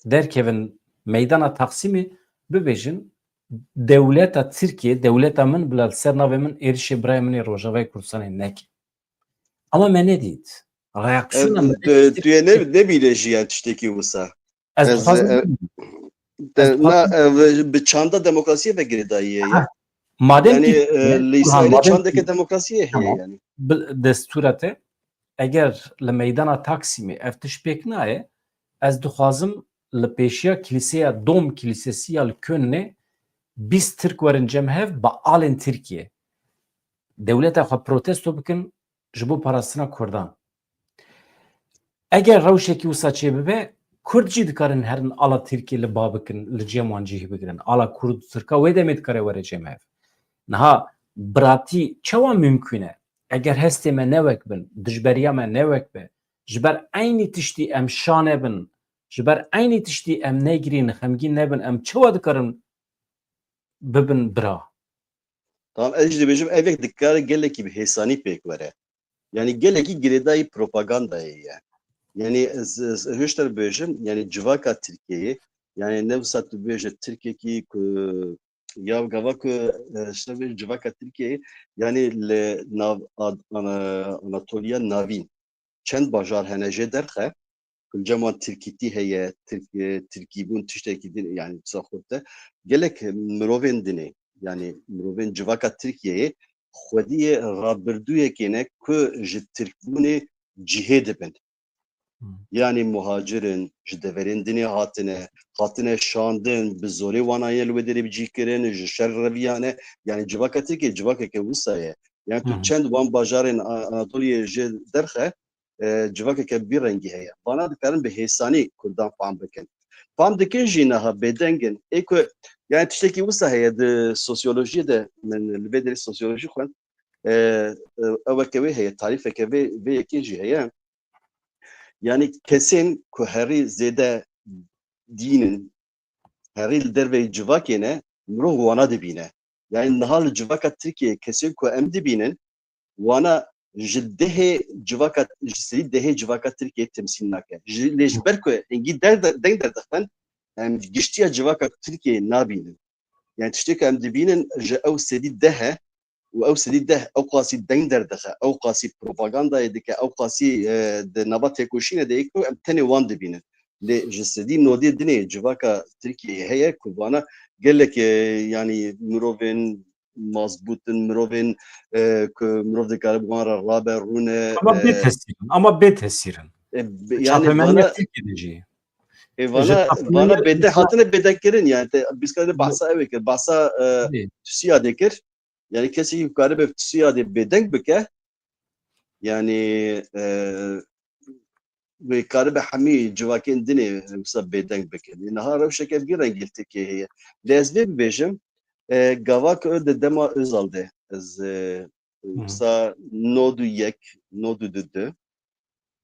derkevin meydana Taksimê, bibêjin, dewleta Tirkiye, dewleta min bila li ser navê min êrişê birayê min ê Rojavayê Kurdistanê neke. Ama me nedît. Reaksiyona Ev, milletê tu, tu yê ne, Tirkiyê nebîne jî, yani, tiştekî wisa. Ez Ez, dixwazim e, bibînim. Ez e, dixwazim na, ev, bi çanda demokrasiyê ve girêdayî ye, ya. Ha, madem Yani, ki e, li Burhan, Îsraîlê madem çandeke ki demokrasiyê heye, Tamam. Yani. Bi destûra te, eger li meydana Taksimê ev tişt pêk nayê, ez dixwazim li pêşiya kilîseya Dom Kilîsesi ya li Kölnê bîst Tirk werin cem hev bi alên Tirkiye. Dewleta xwe protesto bikin ji bo parastina Kurdan. Eger rewşekî wisa çêbibe, Kurd jî dikarin herin ala Tirkiyê li ba bikin, li cem wan cihî bigirin. Ala Kurd û Tirka wê demê dikare were cem hev. Niha biratî çawa mimkûn e? Eger hestê me ne wek bin, dijberiya me ne wek be, ji ber eynî tiştî em şa nebin, ji ber eynî tiştî em negirîn, xemgîn nebin, em çawa dikarin bibin bira? Tamam, ez jî dibêjim, ev yek dikare gelekî bi hêsanî pêk were. Yani gelekî girêdayî propagandayê ye. Yani ez, ez, ez hişter bibêjim, yani civaka Tirkiyeyê, yani ne wisa tu bibêje Tirkekî ku ya gava ku, e, işte bir civaka Tirkiyeyê, yani li nav Ad-, Ana-, Anatoliya Navîn çend bajar hene jê derxe, ku li cem wan tirkîtî heye, tirk-, e, tirkîbûn tiştekî din, yani wisa xurt e. Gelek mirovên din ê, yani mirovên civaka Tirkiyeyê xwediyê rabirdûyekê ne ku ji tirkbûnê cihê dibin. Hmm. Yani muhacir in, ji deverên din ê hatine, hatine şandin, bi zorê wan aye li wê derê bi cî kirin, ji şer reviyane. Yani civaka Tirkiyê civakeke wisa ye. Yani tu Hı hı. çend wan bajarên A-, Anatoliyê jê derxe, e, civakeke vî rengî heye. Vana dikarin bi hêsanî Kurdan fam bikin. Fam dikin jî niha bêdeng in. Ê ku, yani tiştekî wisa heye di sosyolojiyê de, min li vê derê sosyolojî xwend, e, e, eweke wê heye, tarîfeke vê, vê yekê jî heye. Yani kesên ku herî zêde dîn in, herî li derveyî civakê ne, mirov wana dibîne. Yani niha li civaka Tirkiyeyê kesên ku em dibînin, wana ji dehê civaka, ji serî dehê civaka Tirkiyeyê temsîl nake. Ji, lê ji ber ku hingî der, deng derdixin, em giştiya civaka Tirkiyeyê nabînin. Yani tiştê ku em dibînin ji ew sedî deh e û ew sedî deh ew qasî deng derdixe, ew qasî propagandayê dike, ew qasî, e, di nava têkoşînê de yê ku em tenê wan dibînin. Lê ji sedî nodê dinê civaka Tirkiyeyê heye ku vana gelek, e, yani mirovên mazbût in, mirovên, e, ku mirov dikare bi wan re rabe, rûne, Ama bê e, tesîr in, ama bê tesîr in. e, bi-, yani Çapemeniya vana, Tirkiyê de jî. e, Ji vana, çapemeniya vana bêde-, Tirkiyê hatine bêdengkirin, yani te, bîskare Bu- bahsa ew kir, bahsa, e, Bê. Tusiyadê kir. Yani kesî ku karibe Tusiyadê bêdeng bike, yani, e, wê karibe hemî civakên dinê wisa bêdeng bike. Niha rewşeke vî rengî li Tirkiyeyê heye. Lê ez vê bibêjim, e, gava ku di dema Özal de, ez, e, Hı hı. wisa nod û yek, nod û du de,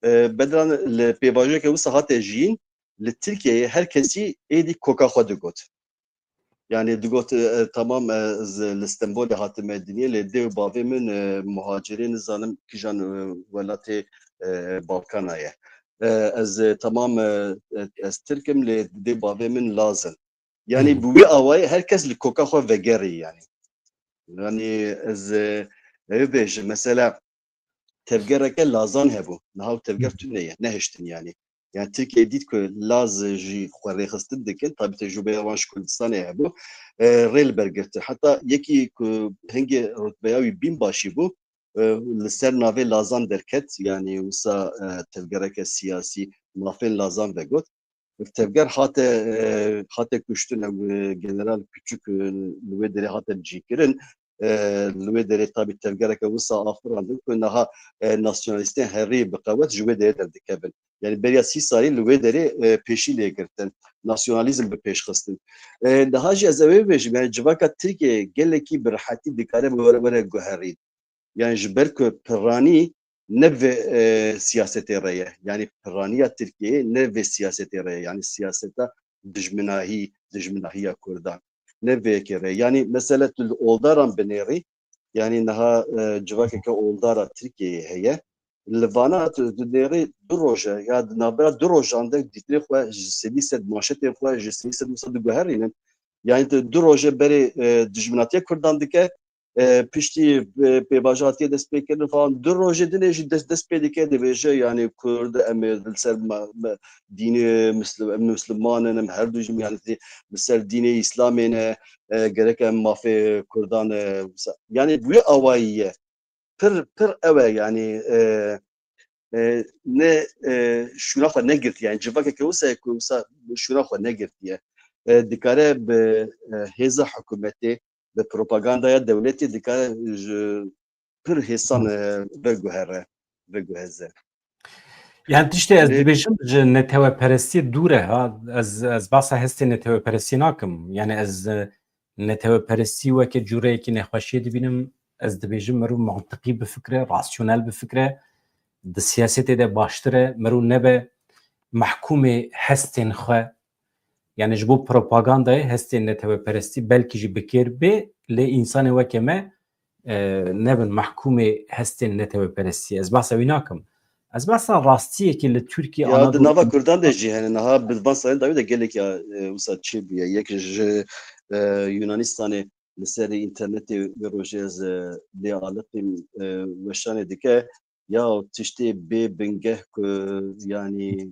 e, bedran li pêvajoyeke wisa hate jiyîn, li Tirkiyeyê her kesî êdî koka xwe digot. Yani digot, e, e, tamam, e, ez li Stenbolê hatime dinê, lê dê û bavê min, e, muhacirê nizanim kijan, e, welatê, e, Balkana ye. E, ez, e, tamam, e, e, ez Tirk im, lê dê bavê min Laz in. Yani Hı hı. bi wî awayî her kes li koka xwe vegerî yani. Yani ez, e, ev bêjim, mesela tevgereke Lazan hebû. Niha ew tevger Hı. tune ye, nehiştin yani. Yani Tirkiye dît ku Laz jî xwe rêxistin dikin, tabi tecrûbeya wan ji Kurdistanê hebû. E, rê li ber girtin. Heta yekî ku hingê rutbeya wî bîn başî bû, e, li ser navê Lazan derket, yani wisa, e, tevgereke siyasî mafên Lazan vegot. Tevger hate, e, hate kuştin, ew, e, General Küçük, e, li wê derê hate cîkirin. e, li wê derê tabî tevgereke wisa afirandin ku niha, e, nasyonalîstên herî bi qewet ji wê derê derdikevin. Yani beriya sî salî li wê derê, e, pêşî lê girtin. Nasyonalîzm bi pêş xistin. E, niha jî ez ewê bibêjim, yani civaka Tirkiyeyê gelekî bi rehetî dikare were, were guherîn. Yani ji ber ku piranî ne vê, e, siyasetê re ye. Yani piraniya Tirkiyeyê ne vê siyasetê re ye. Yani siyaseta dijminahî, dijminahiya Kurdan. Ne vê yekê re. Yani mesela tu li oldaran binêrî, yani niha, e, civakeke oldara Tirkiyeyê heye. Li vana tu dinêrî du roje ya di navbera du rojan de dîtirê xwe ji sedî sed manşetên xwe ji sedî sed wisa diguherînin. Yani tu du roje berê, e, dijminatiya Kurdan dike, e, piştî, e, pêvajoya hatiye destpêkirin falan. Du rojê dinê jî dest, dest pê dike, dibêje, yani Kurd, em ê li ser ma-, me-, dînê Misli-, em Misliman in, em her du jî, yani li ser dînê Îslamê ne, e, gerek em mafê Kurdan, e, wisa. Yani bu awayî ye. Pir, pir ew e, yani, e, e, ne, e, şûna xwe negirtiye. Yani civakeke wisa ye ku wisa şûna xwe negirtiye. E, dikare bi, e, hêza hikûmetê, bi propagandaya dewletê dikare ji pir hêsan, e, veguhere, veguheze. Yani tiştê ez Lê dibêjim ji neteweperestiyê dûr e, ha. Ez, ez behsa hestê neteweperestiyê nakim. Yani ez, e, neteweperestî weke cûreyekî nexweşiyê dibînim. Ez dibêjim merû mantiqî bifikre, rasyonel bifikre, di siyasetê de baştir e, merû nebe mehkûmê hestên xwe. Yani ji bo propagandayê hestên neteweperestî belkî jî bi kêr bê, lê însanê weke me, e, nebin mehkûmê hestên neteweperestî. Ez behsa wî nakim. Ez behsa rastiyekî li Tirkiye Ya ana di nava Kurdan de jî hene, niha bi van salên dawî de gelek ya, e, wisa çêbûye. Yek ji, e, Yunanistanê li ser înternetê vê rojê ez, e, lê aliqîm, e, weşanê dike. Ya tiştê bê bingeh ku, yanî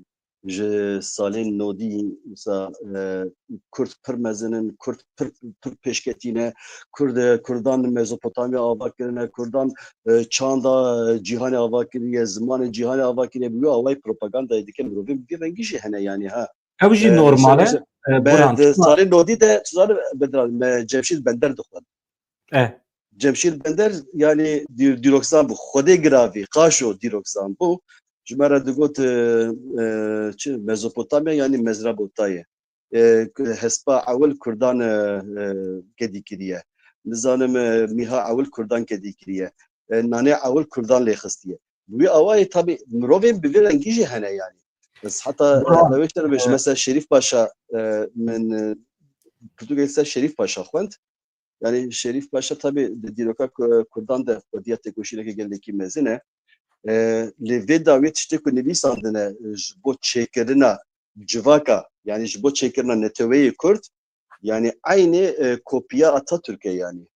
ji salên nodî wisa, e, Kurd pir mezin in, Kurd pir, pir pêşketî ne, Kurd, Kurdan Mezopotamya ava kirine, Kurdan, e, çanda, e, cîhanê ava kiriye, zimanê cîhanê ava kiriye, bi wî awayî propagandayê dike, mirovên bi vî rengî jî hene, yanî, ha. Ew jî E, normal e, şeş-, e, me Burhan, di çima? Salên nodî de, tu zanî, Bedran, me Cemşîd Bender dixwend. E. Cemşîd Bender, yanî dî-, dîrokzan bû. Xwedê giravî, qaşo dîrokzan bû. Ji me re digot, e, e, çi, Mezopotamya, yanî Mezrabotayê. E, hespa ewil Kurdan, e, e, kedî kiriye. Nizanim, e, mîha ewil Kurdan kedî kiriye. E, nanê ewil Kurdan lê xistiye. Bi wî awayî tabî mirovên bi vî rengî jî hene yanî. Ez heta, Bravo. e, ew şer bêjim, e, mesela Şerîf Paşa, e, min, e, pirtûkek ser Şerîf Paşa xwend. Yani Şerîf Paşa tabî di dîroka Ku-, Kurdan de xwediya têkoşîneke gelekî mezin e. E, lê vê dawiyê tiştê ku nivîsandine, e, ji bo çêkirina civaka, yani ji bo çêkirina neteweyê Kurd, yani eynê, e, kopiya Atatürk e yani.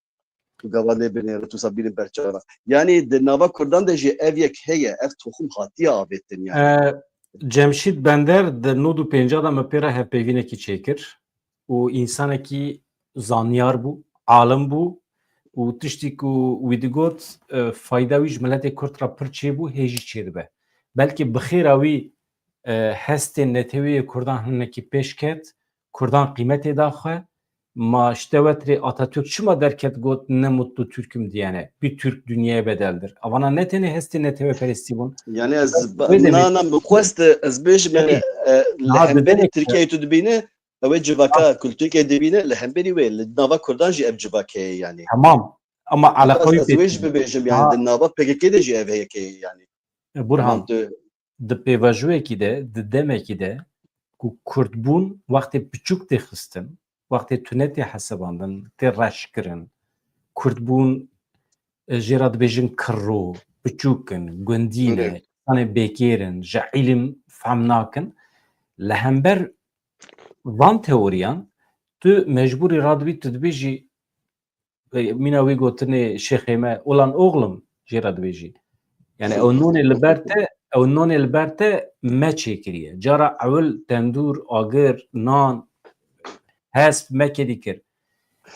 Tu gava lê binêre, tu wisa bînin ber çavan. Yani di nava Kurdan de jî ev yek heye, ev toxum hatiye avêtin yani. E, Cemşîd Bender di nod û pênca de me pê re hevpeyvînekî çêkir û însanekî zanyar bû, alim bû û tiştî ku wî digot, e, fayda wî ji miletê Kurd re pir çêbû, hê jî çêdibe. Belkî bi xêra wî, e, hestên neteweyê Kurdan hinekî pêş ket, Kurdan qîmetê da xwe. Ma ji te wetirê Atatürk çima derket got "Ne mutlu Türk'üm diyene, bir Türk dünyaya bedeldir"? Avana ne tenê hestê neteweperestî bûn. Yani ez Wê demê na, na, min xwest ez bêjim, yani, Tabii. e, li Daha hemberî demek ki Tirkiyeyê tu dibîne, ew ê civaka Tabii. kulturkê dibîne, li hemberî wê, li nava Kurdan jî ev civak heye yani. Tamam. Ama Ama alaka ez, wî ez wê pêk jî bibêjim, yani, Daha di nava P K K de jî ev heye yani. E, Burhan, Tamam, tu di pêvajoyekî de, di demekî de ku Kurdbûn wextê piçûk tê xistin, wextê tune tê hesebandin, tê reşkirin. Kurdbûn, e, jê re dibêjin kirro, piçûk in, gundî ne, Belê. Însanê bêkêr in, ji îlim fehm nakin. Li hember van teoriyan tu mecbûrî radibî, tu dibêjî, e, mîna wî gotinê şêxê me, "Ulan oğlum", jê re dibêjî. Yani ew nonê li ber te, ew nonê li ber te me çêkiriye. Cara ewil tendûr, agir, nan, hesp me kedî kir.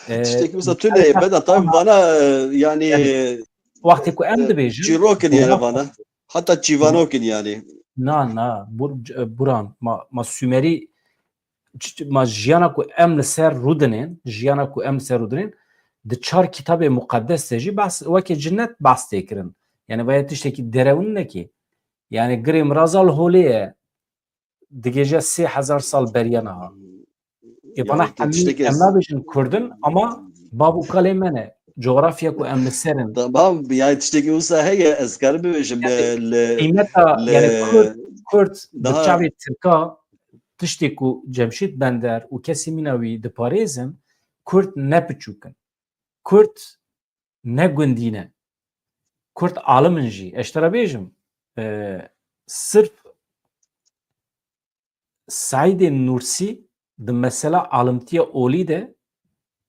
E, Tiştekî wisa tu lê beda, tabi vana, e, yani, Yani, wextê ku em e, dibêjin, çîrok in yani vana. Hatta çîvanok in yani. Na, na, bur-, e, Buran, ma, ma Sumerî, ç-, ç-, ma jiyana ku em li ser rûdinên, jiyana ku em li ser rûdinên, di çar kitabê muqedes de jî behs, wekî cinnet behs tê kirin. Yani vaya tiştekî derewin nekê. Yani girê mirazal holê ye. Digêje sê hezar sal beriya niha. Ê bana Yani te hemî tiştekî em ez nabêjin Kurd in, ama bav û kalê me ne. Coğrafya ku em li ser in. Tamam, yani tiştekî wisa heye, ez karim bibêjim, Yani e, li, qîmeta, li yani Kurd, Kurd bi daha çavê Tirka tiştê ku Cemşîd Bender û kesê mîna wî diparêzin, Kurd ne piçûk in. Kurd ne gundî ne. Kurd alim in jî. Ez ji te re bêjim, e, sirf Seîdê Nûrsî di mesela alimtiya olî de,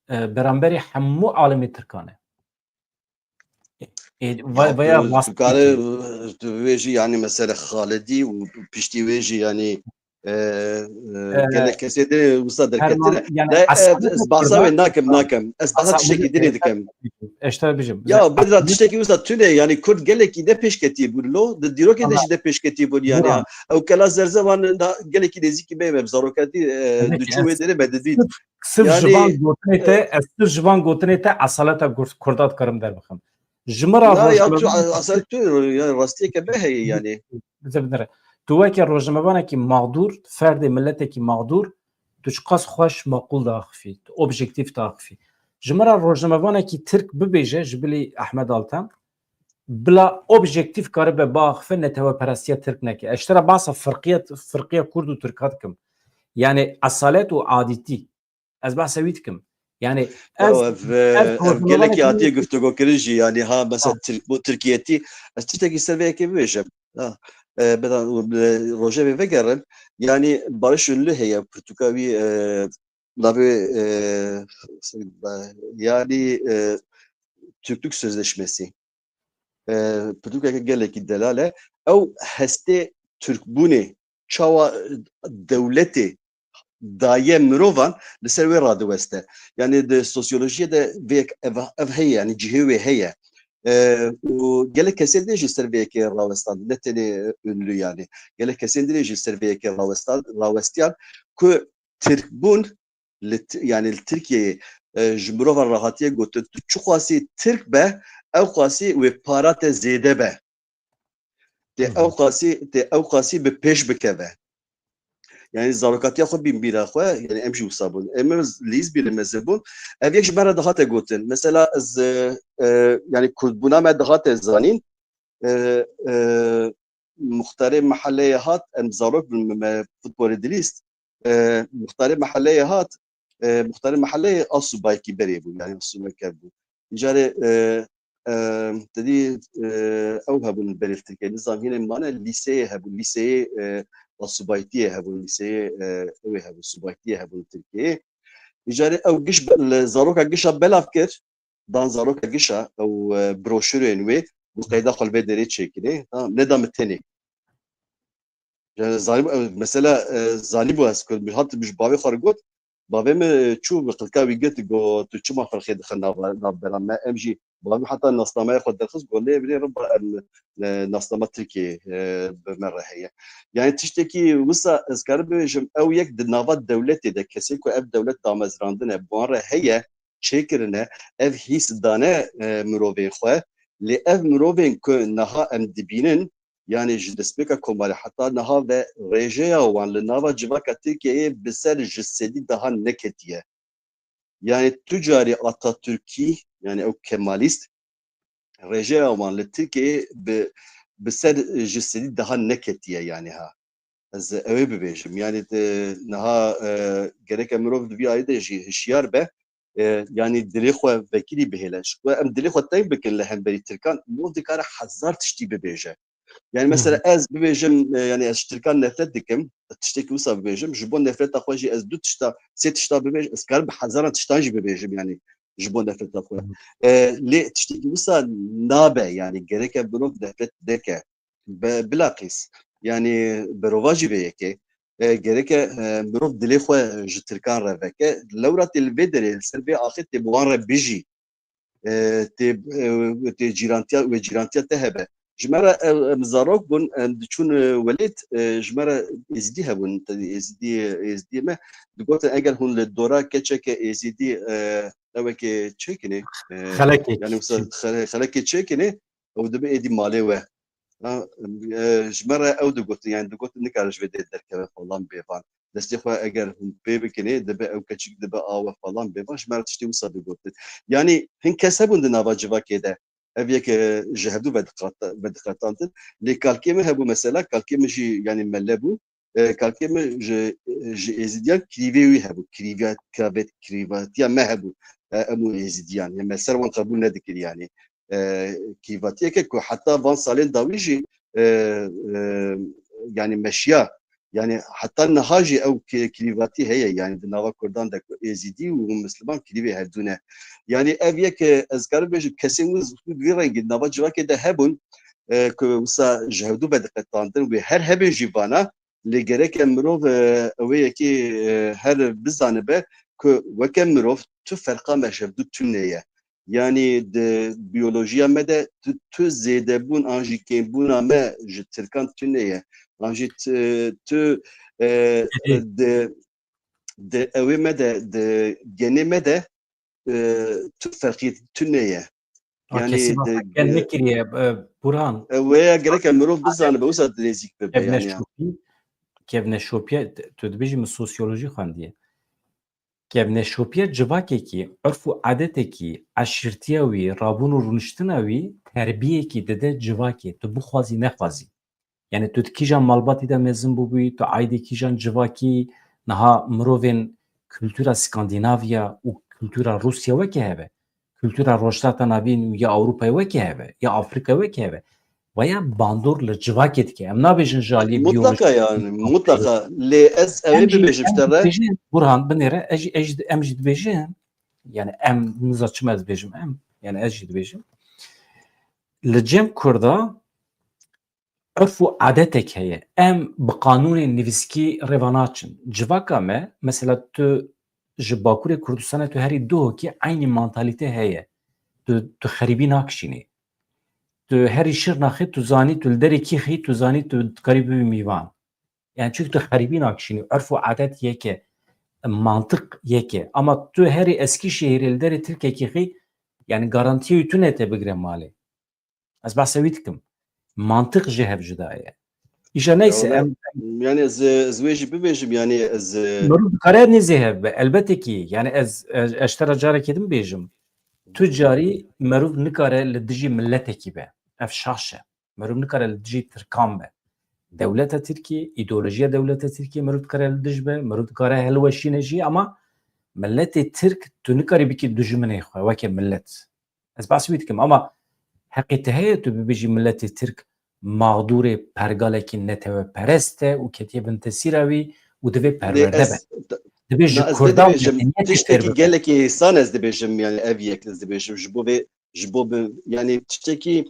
e, beramberî hemû alimê Tirkan e. Ê, va-, Ya vaya tu, tu vastî kare, tu vê jî yani mesela Xalidî û piştî wê jî yani, e, e, E, gelek kesê de wisa derketine. Ferman, yani Ne, e, asalet ez û bahsa Kurdan, wê nakim, nakim. Ez bahsa asalet tiştekî dinê dikim. Eşter bijim. Ya, bedra tiştekî wisa tune, yani Kurd gelekî de pêşketî bûn lo, di dîrokê de Aha. jî de pêşketî bûn yani. Buran. Ha. Ew kela zerzevan da gelekî nêzîkî me, me bi zarokatî, e, Tabii ki, diçû wê ez derê me didît. Sirf, sirf Yani, ji van gotinê te, e, ez sirf ji van gotinê te esaleta Kur-, Kurda dikarim derbixim. Ji min re Na, ya tu rojnamevan a-, asal tu, ya rastiyeke me heye yani. Bize binere. Tu weke rojnamevanekî mağdur, ferdê miletekî mağdur, tu çiqas xweş maqûl diaxifî, tu objektîf diaxifî. Ji min re rojnamevanekî Tirk bibêje, ji bilî Ehmed Altan, bila objektîf karibe biaxife, neteweperestiya Tirk neke. Ez ji te re behsa firqiya, firqiya Kurd û Tirka dikim. Yani esalet û adîtî. Ez behsa wî dikim. Yani Ya ez, ev, e, ez ev rojnamevanekî gelekî hatiye guftego kirin jî, yani ha mesela Ha. Tirk, bu Tirkiyetî, ez tiştekî ser vê yekê bibêjim. Ha, e, beda, e, rojevê vegerin, yani Barış Ünlü heye, pirtûka wî, e, navê, e, yani, e, Türklük Sözleşmesi. E, pirtûkeke gelekî delal e. Ew hestê Tirkbûnê çawa dewletê daye mirovan li ser wê radiweste. Yani di sosyolojiyê de vê yek ev, ev heye, yani cihê wê heye. E, û gelek kesê din jî ser vê yekê rawestan, ne tenê Ünlü yani. Gelek kesên din jî ser vê yekê rawestan, rawestiyan ku Tirkbûn li Ti-, yani li Tirkiyeyê, e, ji mirovan re hatiye gotin, tu çiqasî Tirk be, ew qasî wê para te zêde be. Tê Hı hı. ew qasî, tê ew qasî bi pêş bikeve. Yani zarokatiya xwe bîn bîra xwe, yani em jî wisa bûn. Em, em lîz bîne mezin bûn. Ev yek ji me re dihate gotin. Mesela ez, e, e, yani Kurdbûna me dihate zanîn. E, e, muxtarê mehelleyê hat, em zarok bin, me futbolê dilîst. E, muxtarê mehelleyê hat, e, muxtarê mehelleyê a subaykî berê bû, yani subay kev bû. Îcarê, e, e, te dî, e, ew hebûn berê li Tirkiyeyê, nizam hînê mane, lîseyê hebû, lîseyê, e, a subaytiyê hebû, lîseyê, e, ew ê hebû, subaytiyê hebû li Tirkiyeyê. Îcarê ew giş be-, li zaroka gişa belav kir, dan zaroka gişa ew, e, broşurên wê, bi qeyda xwe li vê derê çêkirê, ha, neda min tenê. Yani zanî-, e, mesela, e, zanîbû ez ku min hat, min ji bavê xwe re got, bavê min çû bi qilka wî girt, got, "Tu çima ferqê dixe nava-, navbera me?" Em jî, bavê min heta nasnameya xwe derxist, got, "Lê binê re ba em, e, nasnama Tirkiyê, e, bi me re heye." Yani tiştekî wisa ez karim bibêjim, ew yek di nava dewletê de kesê ku ev dewlet damezrandine, bi wan re heye, çêkirine, ev hîs dane, e, mirovên xwe. Lê ev mirovên ku niha em dibînin, yani ji destpêka komarê heta niha ve rêjeya wan li nava civaka Tirkiyeyê bi ser ji sedî daha neketiye. Yani tu carî Atatürkî, yani ew Kemalîst, rêjeya wan li Tirkiyeyê bi, bi ser ji sedî daha neketiye yani ha. Ez ewê bibêjim. Yani, e, niha, e, gereke mirov di vî alî de jî hişyar be. E, yani dilê xwe vekirî bihêle. Ji xwe em dilê xwe teng bikin li hemberî Tirkan, mirov dikare hezar tiştî bibêje. Yani mesela ez bibêjim, e, yani ez ji Tirkan nefret dikim, tiştekî wisa bibêjim, ji bo nefreta xwe jî ez du tişta, sê tişta bibêjim, ez karim bi hezaran tiştan jî bibêjim yani ji bo nefreta xwe. E, lê tiştekî wisa nabe yani gereke mirov nefret neke. Be-, bilaqîs, yani berovajî vê yekê, e, gereke, e, mirov dilê xwe ji Tirkan re veke. Lewra tê li vê derê, li ser vê axê tê bi wan re bijî. E, tê, e, tê cîrantiya, wê cîrantiya te hebe. Ji me re, e, em zarok bûn, em diçûn, e, welêt, e, ji me re Êzidî hebûn, te dî Êzidî, Êzidiyê me digotin, eger hûn li dora keçeke Êzidî, e, ewekê çêkinê, e, Xelekê yani mesela çê- xele- xelekê çêkinê, ew dibe êdî malê we. Ha, e, ji me re ew digotin, yani digotin nikare ji vê dê derkeve falan bêvan. Destê xwe eger hûn pê bikinê, dibe ew keçik dibe awe falan bêvan, ji me re tiştê wisa digotin. Yani hin kes hebûn di nava civakê de, ev yek, e, ji hevdû vediqata-, vediqetandin. Lê kalkê min hebû mesela, kalkê min jî yani mele bû. E, kalkê min ji, ji Êzidiyan krîvê wî hebû. Krîva-, kravet-, krîvatiya me hebû. E, em û Êzidiyan. Yani me ser wan qebûl nedikir yani. E, krîvatiyeke ku heta van salên dawî jî, e, e, yani meşiya. Yani heta niha jî ew ki-, krîvatî heye. Yani di nava Kurdan de ku Êzidî û Misliman krîvê hevdû ne. Yani ev yek, e, ez karim bêjim kesên wî, wî rengî nava civakê de hebûn, e, ku wisa ji hevdû vediqetandin wê her hebên jî vana, lê gereke mirov, e, ew ê yekê, e, her bizanibe ku weke mirov tu ferqa me ji hevdû tune ye. Yani di biyolojiya me de tu, tu zêdebûn an jî kêmbûna me ji Tirkan tune ye. An jî tu, tu, e, di, di ewê me de, di genê me de, e, tu ferqiyê tune ye. Ha, Yani kesî de- basa ken nekiriye, e, Burhan. E, wê ya gereke mirov bizanibe, wisa nêzîk bibe yani. Kevneşopiye, kevneşopiye, t-, tu dibêjî min sosyolojî xwendiye. Kevneşopiye civakekî, urf û adetekî, eşîrtiya wî, rabûn û rûniştina wî terbiyekî dide civakê, tu bixwazî nexwazî. Yani tu di kîjan malbatî de mezin bûbûyî, tu aîdê kîjan civakî, niha mirovên kultura Skandinavya û kultura Rûsya weke hev e. Kultura Rojhilata Navîn û ya Ewropayê weke hev e, ya Afrîka weke hev e. Vaya bandor li civakê dike. Em nabêjin ji aliyê Mutlaka biyolojî. Yani, mutlaka. Lê ez ewê Em jî, bibêjim ji em te jî re. dibêjin, Burhan, binêre, ez jî, ez jî, em jî dibêjin, yani em, niza çima ez dibêjim em, yani ez jî dibêjim. Li cem Kurda urf û adetek heye. Em bi qanûnên nivîskî rêva naçin. Civaka me, mesela tu ji Bakurê Kurdistanê tu herî Duhokê eynî mantalîte heye. Tu, tu xerîbî nakişînî. Tu herî Şirnexê tu zanî, tu li derê kî xî, tu zanî tu dikarî bibî mîvan. Yani çünkü tu xerîbî nakişînî. Urf û adet yek e, mantiq yek e. Ama tu herî Eskişehirê li derê Tirkekî xî, yani garantiyê wî tune te bigire malê. Ez behsa wî dikim. Mantiq ji hev cuda ye. Îja neyse Wala, em yani ez, ez wê jî bibêjim yani ez, e, Meriv dikare nêzê hev be. Elbette ki, yani ez, ez, ez ji te re carekê din bêjim. Tu carî meriv nikare li dijî miletekî be. Ev şaş e. Meriv nikare li dijî Tirkan be. Dewleta Tirkî, îdeolojiya dewleta Tirkî meriv dikare li dij be, meriv dikare hilweşîne jî, ama miletê Tirk tu nikarî bikî dijminê xwe weke milet. Ez behsî wî dikim, ama heqê te heye tu bibêjî miletê Tirk mağdûrê pergalekî neteweperest e û ketiye bin tesîra wî û divê lê perwerde be. ez, Dibê ji na ez Kurdan dibêjim, medeniyetê fêr tiştekî bibe. Gelekî hêsan ez dibêjim yani ev yek ez dibêjim. Ji bo vê, ji bo bi, yani tiştekî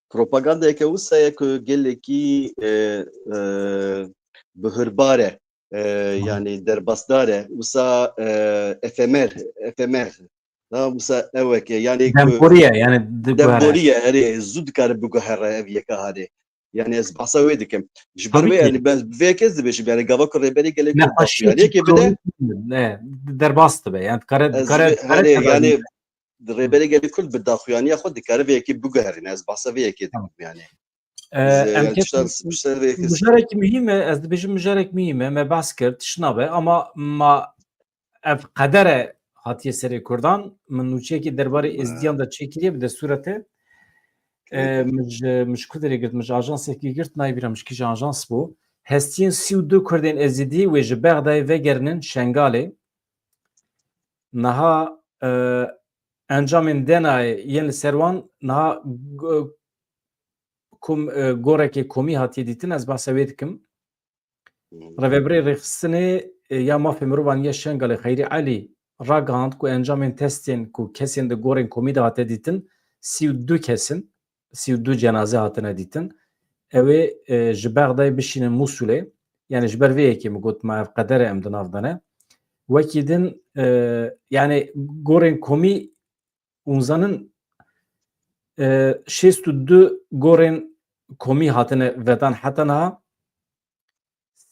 propagandayeke wisa ye ku gelekî, e, e, bihurbar e, e, yani derbasdar e. Wisa, e, efemer, efemer. Ha, wisa eweke, yani ku Demborî ye, yani diguhere. Demborî ye, erê, zû dikare biguhere ev yeka hane. Yani ez behsa wê dikim. Ji ber Tabii wê ki. Yani ben vê yekê ez dibêjim, yani gava ku rêberê gelek Ne, Kurd faşîst daxuyaniyekê bide, ne, derbas dibe. Yani dikare, ez dikare, vê, dikare hani, tedavi yani rêberê gelê Kurd bi daxuyaniya xwe dikare vê yekê biguherîne. Ez behsa vê yekê dikim Tamam. Yani. E, Ez, e, em yani kes tiştan, tiştan vê yekê mijarek muhîm e, ez dibêjim mijarek muhîm e, me behs kir, tişt nabe, ama ma ev qedere hatiye serê Kurdan, min nûçeyekî derbarê Êzidiyan de çêkiriye bi destûra te. E, min ji, min ji ku derê girt, min ji ajansekî girt, nayê bîra min ji kîjan ajans bû. Hestiyên sî û du Kurdên Êzidî wê ji Bexdayê vegerinin Şengalê. Niha, e, encamên D N A'yê yên li ser wan niha go-, kom-, e, gorekê komî hatiye dîtin, ez behsa wê dikim. Rêvebirê Rêxistinê, e, ya Mafê Mirovan ya Şengalê Xeyrî Elî ragihand ku encamên testên ku kesên di gorên komî de hate dîtin, sî û du kes in, sî û du cenaze hatine dîtin. Ew ê, e, ji Bexdayê bişînin Mûsulê. Yani ji ber vê yekê min got, ma ev qedere em di nav de ne. Wekî din, e, yani gorên komî hûn zanin, e, şêst û du gorên komî hatine vedan heta niha.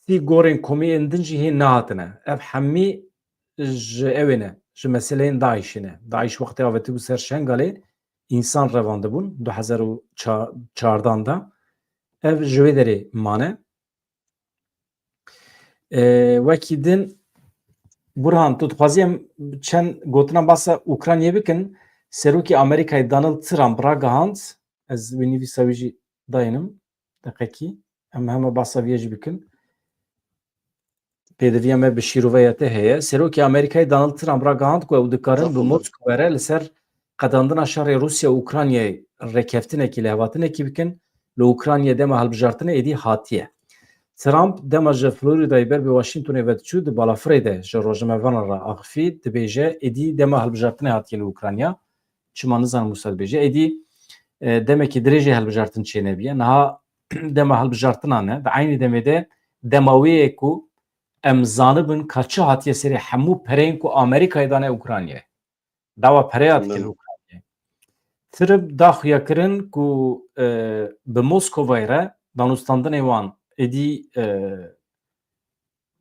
Sî gorên komî yên din jî hê nehatine. Ev hemî ji ewê ne. ji meseleyên DAIŞ'ê ne. DAIŞ wextê avêtibû ser Şengalê, însan revandibûn du hezar û çardan de. Ev ji wê derê mane. E, wekî din, Burhan, tu dixwazî em çend gotina basa Ukraynayê bikin? Serokê Amerîkayê Donald Trump ragihand, ez wî nivîsa wî jî dayînim, deqekî, em hema basa vî yê jî bikin. Pêdiviya me bi şîroveyê te heye. Serokê Amerîkayê Donald Trump ragihand ku ew dikarin bi Moskowê re li ser qedandina şerê Rûsya û Ukraynayê rêkeftinekî, lihevhatinekî bikin. Li Ukraynayê dema hilbijartinê êdî hatiye. Trump dema ji Floridayê ber bi Washingtonê ve diçû, di balafirê de ji rojnamevanan re axifî, dibêje, êdî dema hilbijartinê hatiye li Ukrayna. Çima nizanim wisa dibêje. Êdî, e, demekî dirêjê hilbijartin çênebiye. Niha dema hilbijartinan e. Di eynî demê de dema wê ye ku em zanibin ka çi hatiye serê hemû pereyên ku Amerîkayê dane Ukraynayê. Dawa pereya dikin Ukraynayê. Trump da xuyakirin ku, e, bi Moskovayê re danûstandinê wan êdî, e,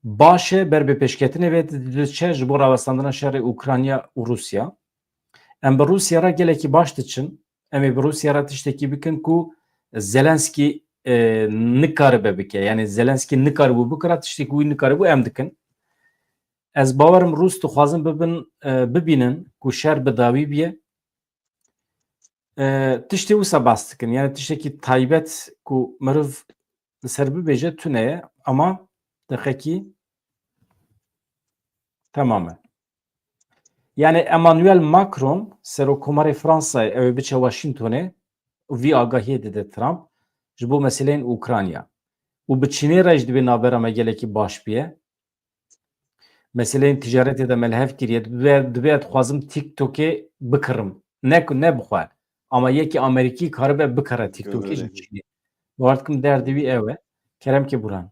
baş e, ber bi pêşketinê ve diçe ji bo rawestandina şerê Ukrayna û Rûsya. Em bi Rûsya re gelekî baş diçin. Em ê bi Rûsya re tiştekî bikin ku Zelenskî, e, nikaribe bike. Yani Zelenskî nikaribû bikira, tiştekî wî nikaribû em dikin. Ez bawerim Rûs dixwazin bibin, e, bibînin ku şer bi dawî biye. E, tiştê wisa bas dikin. Yani tiştekî taybet ku meriv li ser bibêje tune ye, ama deqekî temam e. Yani Emmanuel Macron, Serokkomarê Fransayê, ew ê biçe Washingtonê, vî agahiyê dide Trump ji bo meseleyên Ukrayna. Û bi Çînê re jî dibê navbera me gelekî baş biye. Meseleyên ticaretê de me li hev kiriye. Dibê, dibê ez dixwazim TikTokê bikirim. Ne ku, ne bi xwe. Ama yekî Amerîkî karibe bikire TikTokê ji Çînê. Bawer dikim derdê wî ew e. Kerem ke Burhan.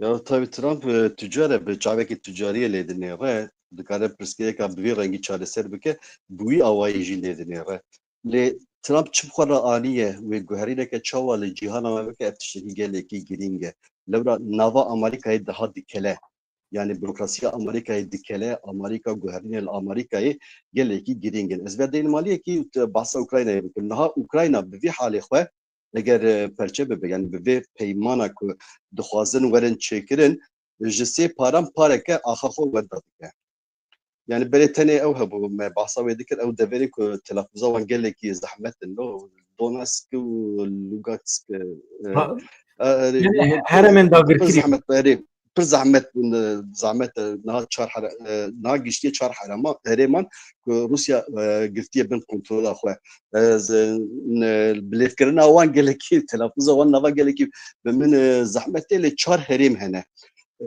Ya tabii Trump, e, tucar e, bi çavekî tucariyê lê dinêre, dikare pirsgirêka bi vî rengî çareser bike, bi wî awayî jî lê dinêre. Lê Trump çi bi xwe re aniye, wê guherîneke çawa li cîhana me bike, ev tiştekî gelekî girîng e. Lewra nava Amerîkayê daha dikele. Yani bürokrasiya Amerîkayê dikele, Amerîka, guherînên li Amerîkayê gelekî girîng in. Ez ve deynim aliyekî, te bahsa Ukraynayê bikim. Niha Ukrayna bi vî halê xwe, eger, e, perçe bibe, yani bi vê peymana ku dixwazin werin çêkirin, ji sê paran pareke axa xwe wenda dike. Yani berê tenê ew hebû, me bahsa wê dikir, ew deverê ku telafûza wan gelekî zehmet in, no? Donetsk û Lugansk, e, Ha, e, e, yani no, heremên pir dagirkirî. Zehmet, erê, pir zehmet bûn, e, zehmet, e, niha çar here-, e, niha giştiye çar herema-, herêman ku Rûsya, e, girtiye bin kontrola xwe. E, z-, ne, bilêvkirina wan gelekî, telafûza wan nava gelekî bi min, e, zehmet tê, lê çar herêm hene. E,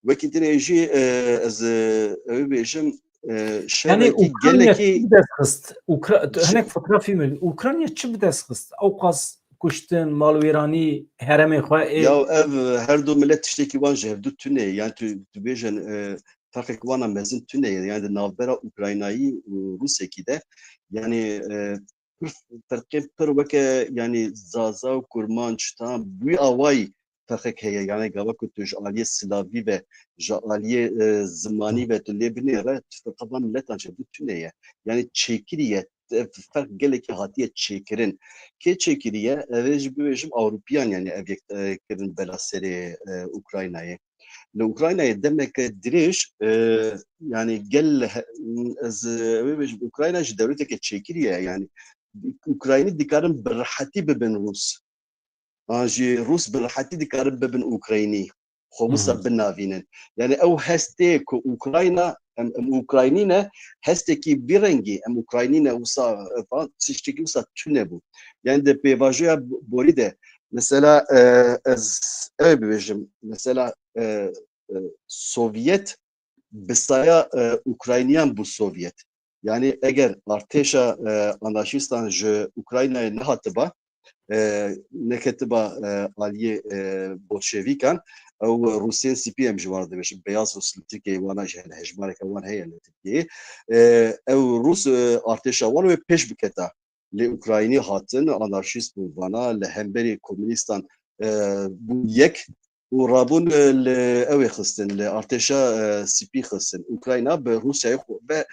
Wekî dinê jî, e, ez, e, ew ê bêjim, e, Yani şerekî Ukrayna gelekî çi bi dest xist? Ukra-, tu çi hinek fotoğrafî mi? Ukrayna çi bi dest xist? Ewqas kuştin, malwêranî, heremê xwe ê Ya ev her du milet tiştekî wan ji hevdu tune ye. Yani tu, tu bêjin, e, ferqek wana mezin tune ye. Yani di navbera Ukraynayî û Rûsekî de, yani, e, pir ferqên pir weke, yani Zaza û Kurmanc, tamam, bi wî awayî ferqek heye. Yani gava ku tu ji aliyê silavî ve, ji aliyê, e, zimanî ve tu lê binêre, tu ferqa van miletan ji hevdu tune ye. Yani çêkirî ye, ev ferq gelekî hatiye çêkirin. Kê çêkiriye? Ev ê jî bibêjim Ewropiyan, yani ev yek, e, kirin bela serê, e, Ukraynayê. Li Ukraynayê demeke dirêj, e, yani gel he-, ez, e, wê bêjim, Ukrayna ji dewleteke çêkirî ye, yani Ukraynî dikarin bi rehetî bibin Rûs. An jî Rûs bi rehetî dikarin bibin Ukraynî. Xwe wisa Hmm. binavînin. Yani ew hestê ku Ukrayna, em, em Ukraynî ne, hestekî vî rengî, em Ukraynî ne wisa, e, falan, tiştekî wisa tune bû. Yani di pêvajoya bo-, borî de, mesela, e, ez ew bibêjim, mesela, e, e, Sovyet bi saya, e, Ukrayniyan bû Sovyet. Yani eger artêşa, e, anarşistan ji Ukraynayê nehatiba, e, neketiba, e, aliyê, e, bolşevikan, ew Rûsên spî em ji wan dibêjin, beyaz Rûs li Tirkiyeyê wana jî hene, hejmareke wan heye li Tirkiyeyê. E, ew Rûs, e, artêşa wan wê pêş biketa. Lê Ukraynî hatin, anarşîst bûn vana, li hemberî komunîstan, e, bûn yek, û rabûn, e, li ew ê xistin, li artêşa, e, spî xistin. Ukrayna bi Rûsyayê xwe, ve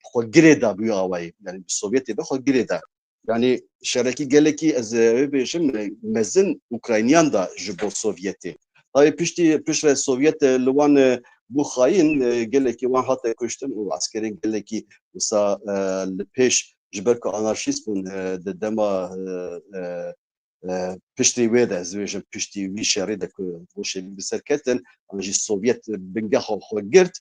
xwe girê da bi wî awayî. Yani bi Sovyetê ve xwe girê da. Yani şerekî gelekî, ez, e, wê bêjim, e, mezin Ukrayniyan da ji bo Sovyetê. Tabii piştî, piştre Sovyet, e, li wan, e, bû xayîn, e, gelekî wan hate kuştin û eskerên gelekî wisa, e, li pêş ji ber ku anarşîst bûn, e, di dema, e, e, e, piştî wê de, ez bêjim, piştî wî şerê de ku Bolşevîk bi ser ketin, an jî Sovyet bingeha xwe girt,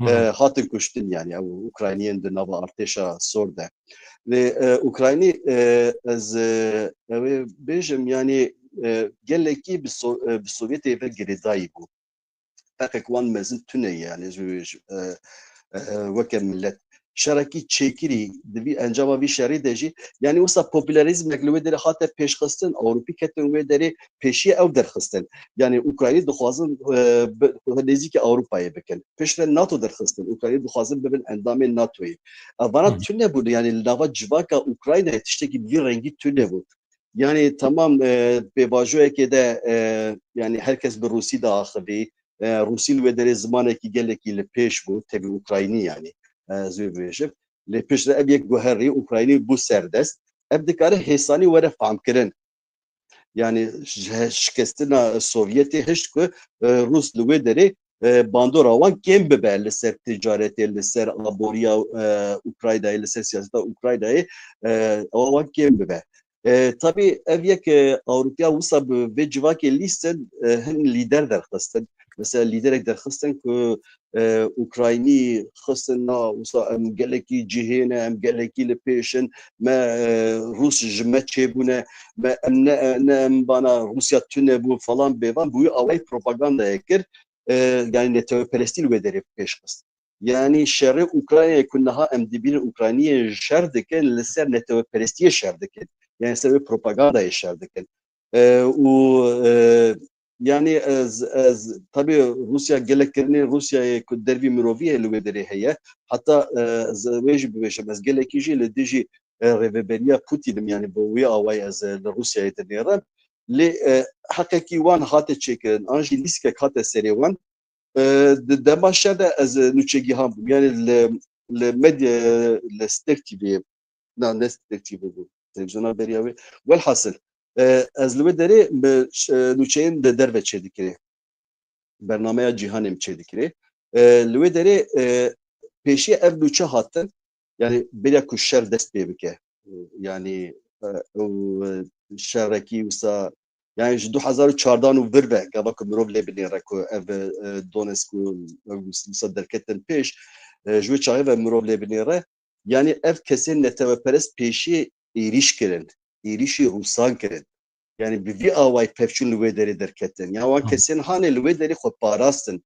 e, hatin kuştin, yani ew Ukrayniyên di nava artêşa sor de. Lê, e, Ukraynî, e, ez, e, ew ê bêjim, yani, e, gelekî bi So-, e, bi Sovyetê ve girêdayî bû. Ferqek wan mezin tune ye, yani, ji, ji, e, e, weke millet. Şerekî çêkirî, di vî encama vî şerî de jî, yani, wisa popülerîzmek li wê derê hate pêşxistin, Ewropî ketin wê derê pêşiye ew derxistin. Yani, Ukraynî dixwazin, e, bi, nêzîkî Ewropayê bikin. Piştre NATO derxistin, Ukraynî dixwazin bibin endamê NATOyê. E, vana tune bûn, yani, li nava civaka Ukraynayê tiştekî bi vî rengî tune bû. Yani tamam, e, pêvajoyekê de, e, yani her kes bi rûsî diaxivî. E, rûsî li wê derê zimanekî gelekî li pêş bû, tevî ukraynî yani, e, ez wê bibêjim. Lê piştre ev yek guherî, ukraynî bû serdest. Ev dikare hêsanî were famkirin. Yani ji he-, şikestina Sovyetê hişt ku, e, rûs li wê derê, e, bandora wan kêm bibe li ser ticaretê, li ser aboriya, e, Ukraynayê, li ser siyaseta Ukraynayê, e, ewa wan kêm bibe. E, tabî ev yek, e, Ewropiya wisa bi vê civakê lîstin, e, hin lîder derxistin. Mesela lîderek derxistin ku, e, Ukraynî xistin na wisa em gelekî cihê ne, em gelekî li pêş in, me, e, Rûs ji me çêbûne, me, em ne, ne em bana Rûsya tune bû falan bêvan, bi wî awayî propagandayê kir, e, yani neteweperestî li wê derê pêş xist. Yani şerê Ukraynayê ku niha em dibînin Ukrayniyê şer dikin, li ser neteweperestiyê şer dikin. Yani ser wê propagandayê şer dikin. E, û, e, yani ez, ez, tabii Rûsya gelek kirinê Rûsyayê ku dervî mirovî ye li wê derê heye. Heta, e, ez wê jî bibêjim, ez gelekî jî li dijî, e, rêveberiya Putin im, yani bi wî awayî ez, e, li Rûsyayê dinêrim. Lê, e, heqekî wan hate çêkirin, an jî lîstikek hate serê wan. E, di dema şer de ez, e, nûçegihan bûm. Yani li, li medya, li Stêrk T V'yê, na, ne Stêrk T V bû. Televîzyona beriya wê. Welhasil, e, ez li wê derê bi ş-, e, nûçeyên di derve çêdikirê. Bernameya Cîhanê min çêdikirê. E, li wê derê, e, pêşiya ev nûçe hatin, yani beriya ku şer dest pê bike. E, yani, e, ew, e, şerekî wisa, yani ji du hezar û çardan û vir ve gava ku mirov lê binêre ku ev, e, Donetsk û ew wisa derketin pêş, e, ji wê çaxê ve mirov lê binêre. Yani ev kesên neteweperest pêşî êrîş kirin, êrîşî Rûsan kirin. Yani bi vî awayî pevçûn li wê derê derketin. Ya wan kesên hanê li wê derê xwe parastin.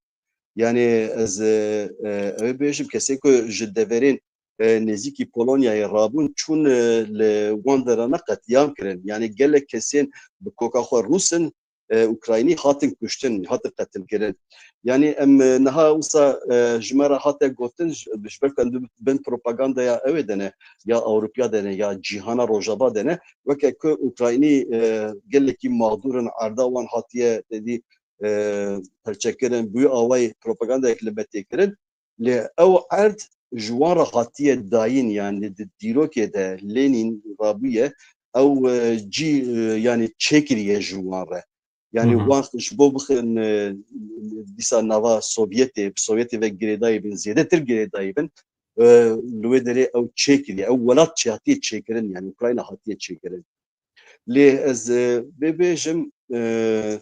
Yani ez, e, e, ew ê bêjim, kesên ku ji deverên, e, nêzîkî Polonyayê rabûn, çûn, e, li wan derana qetlîam kirin. Yani gelek kesên bi koka xwe Rûs in, e, Ukraynî hatin kuştin, hatin qetilkirin. Yani em, e, niha wisa, e, ji me re hate gotin, ji, ji ber ku em di bin propagandaya ew ê de ne, ya Ewropiya de ne, ya cîhana Rojava de ne, weke ku Ukraynî, e, gelekî mexdûr in, erda wan hatiye, te dî, e, perçekirin, bi wî awayî propagandayek li me tê kirin. Lê ew erd ji wan re hatiye dayîn, yani di dîrokê de Lenîn rabûye, ew, e, cî, e, yani çêkiriye ji wan re. Yani wan ji bo bixin, e, dîsa nava Sovyetê, bi Sovyetê ve girêdayî bin, zêdetir girêdayî bin, e, li wê derê ew çêkiriye, ew welat çê-, hatiye çêkirin, yani Ukrayna hatiye çêkirin. Lê ez, e, vê bêjim, e,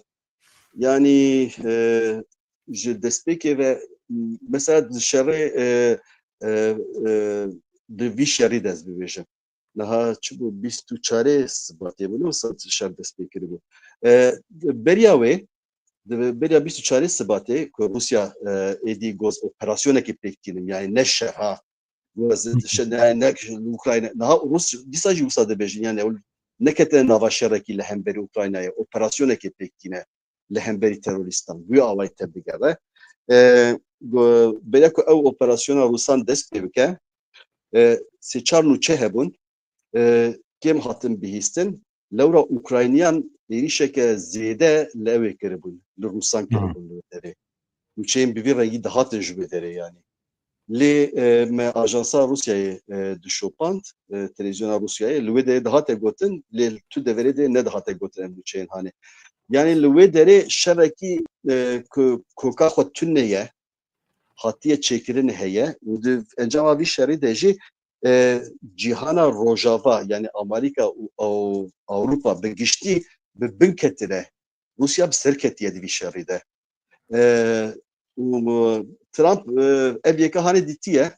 yani, e, ji destpêkê ve, mesela di şerê, e, e, e, di vî şerî de ez bibêjim. Niha çi bû? Bîst û çarê Sibatê bû, ne wisa şer dest pê kiribû. E, beriya wê, di beriya bîst û çarê Sibatê ku Rûsya, e, êdî goz operasyonekê pêk tînim, yani ne şer ha, Goz, Hı hı. şe-, ne, ne, Ukrayna, niha Rus, dîsa jî wisa dibêjin, yani ew neketine nava şerekî li hemberî Ukraynayê, operasyonekê pêk tîne li hemberî terorîstan. Wî awayî tevdigere. E, go-, bêle ku ew operasyona Rûsan dest pê bike, e, sê çar nûçe hebûn, e, kêm hatin bihîstin, Lewra Ukrayniyan êrîşeke zêde li ewê kiribûn, li Rûsan kiribûn li wê derê. Nûçeyên bi vî rengî dihatin ji wê derê yanî. Lê, e, me ajansa Rûsyayê, e, dişopand, e, televîzyona Rûsyayê, li wê derê dihate gotin, lê li tu deverê de nedihate gotin em nûçeyên hanê. Yanî li wê derê şerekî, e, ku koka xwe tune ye, hatiye çêkirin heye û di encama vî şerî de jî, e, cîhana Rojava, yanî Amerîka û Ew-, Ewropa bi giştî bi bin ketine. Rûsya bi ser ketiye di vî şerî de. E, û Trump, e, ev yeka hanê dîtiye,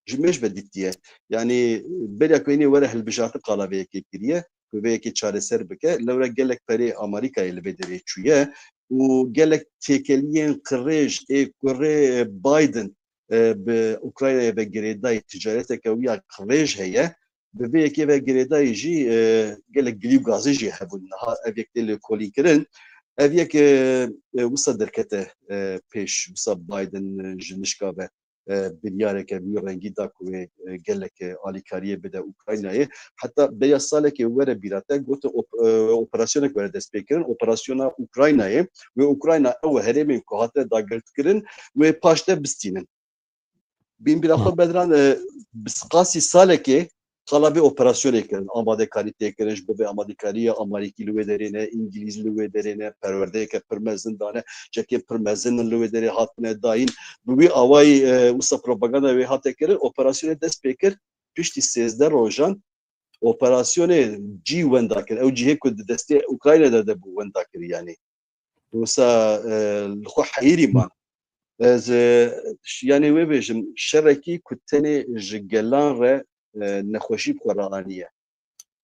ji mêj ve dîtiye. Yanî beriya ku hînê were hilbijartin qala vê yekê kiriye, ku vê yekê çareser bike, lewra gelek perê Amerîkayê li vê derê çûye û gelek têkeliyên qirêj ê kurê Biden, e, bi Ukraynayê ve girêdayî ticareteke wî ya qirêj heye, bi vê yekê ve girêdayî jî, e, gelek gilî û gazî jî hebûn. Niha ev yek tê lêkolînkirin. Ev yek, e, e, wisa derkete, e, pêş, wisa Biden, e, ji nişka ve, e, biryareke wî rengî da ku wê, e, gelek, e, alîkariyê bide Ukraynayê. Heta bêya salekê were bîra te, gotin op-, e, operasyonek were destpêkirin. Operasyona Ukraynayê, wê Ukrayna ew herêmên ku hatine dagirtkirin, wê paş de bistînin. Bîn bîra xwe Bedran, e, bi qasî salekê qala vê operasyonê kirin, amadekarî tê kirin, ji bo vê amadekariya Amerîkî li wê derê ne, Îngilîz li wê derê ne, perwerdeyeke pir mezin dane, çekên pir mezin li wê derê hatine dayîn. Bi wî awayî, e, wisa propaganda wê hate kirin, operasyonê dest pê kir, piştî sêzdeh rojan operasyonê cî wenda kir. Ew cihê ku di destê Ukrayna de, de bû wenda kir yanî. Wisa, e, li xwe heyirî man. Ez, e, ş-, yanî wê bêjim, şerekî ku tenê ji gelan re, e, nexweşî bi xwe re aniye.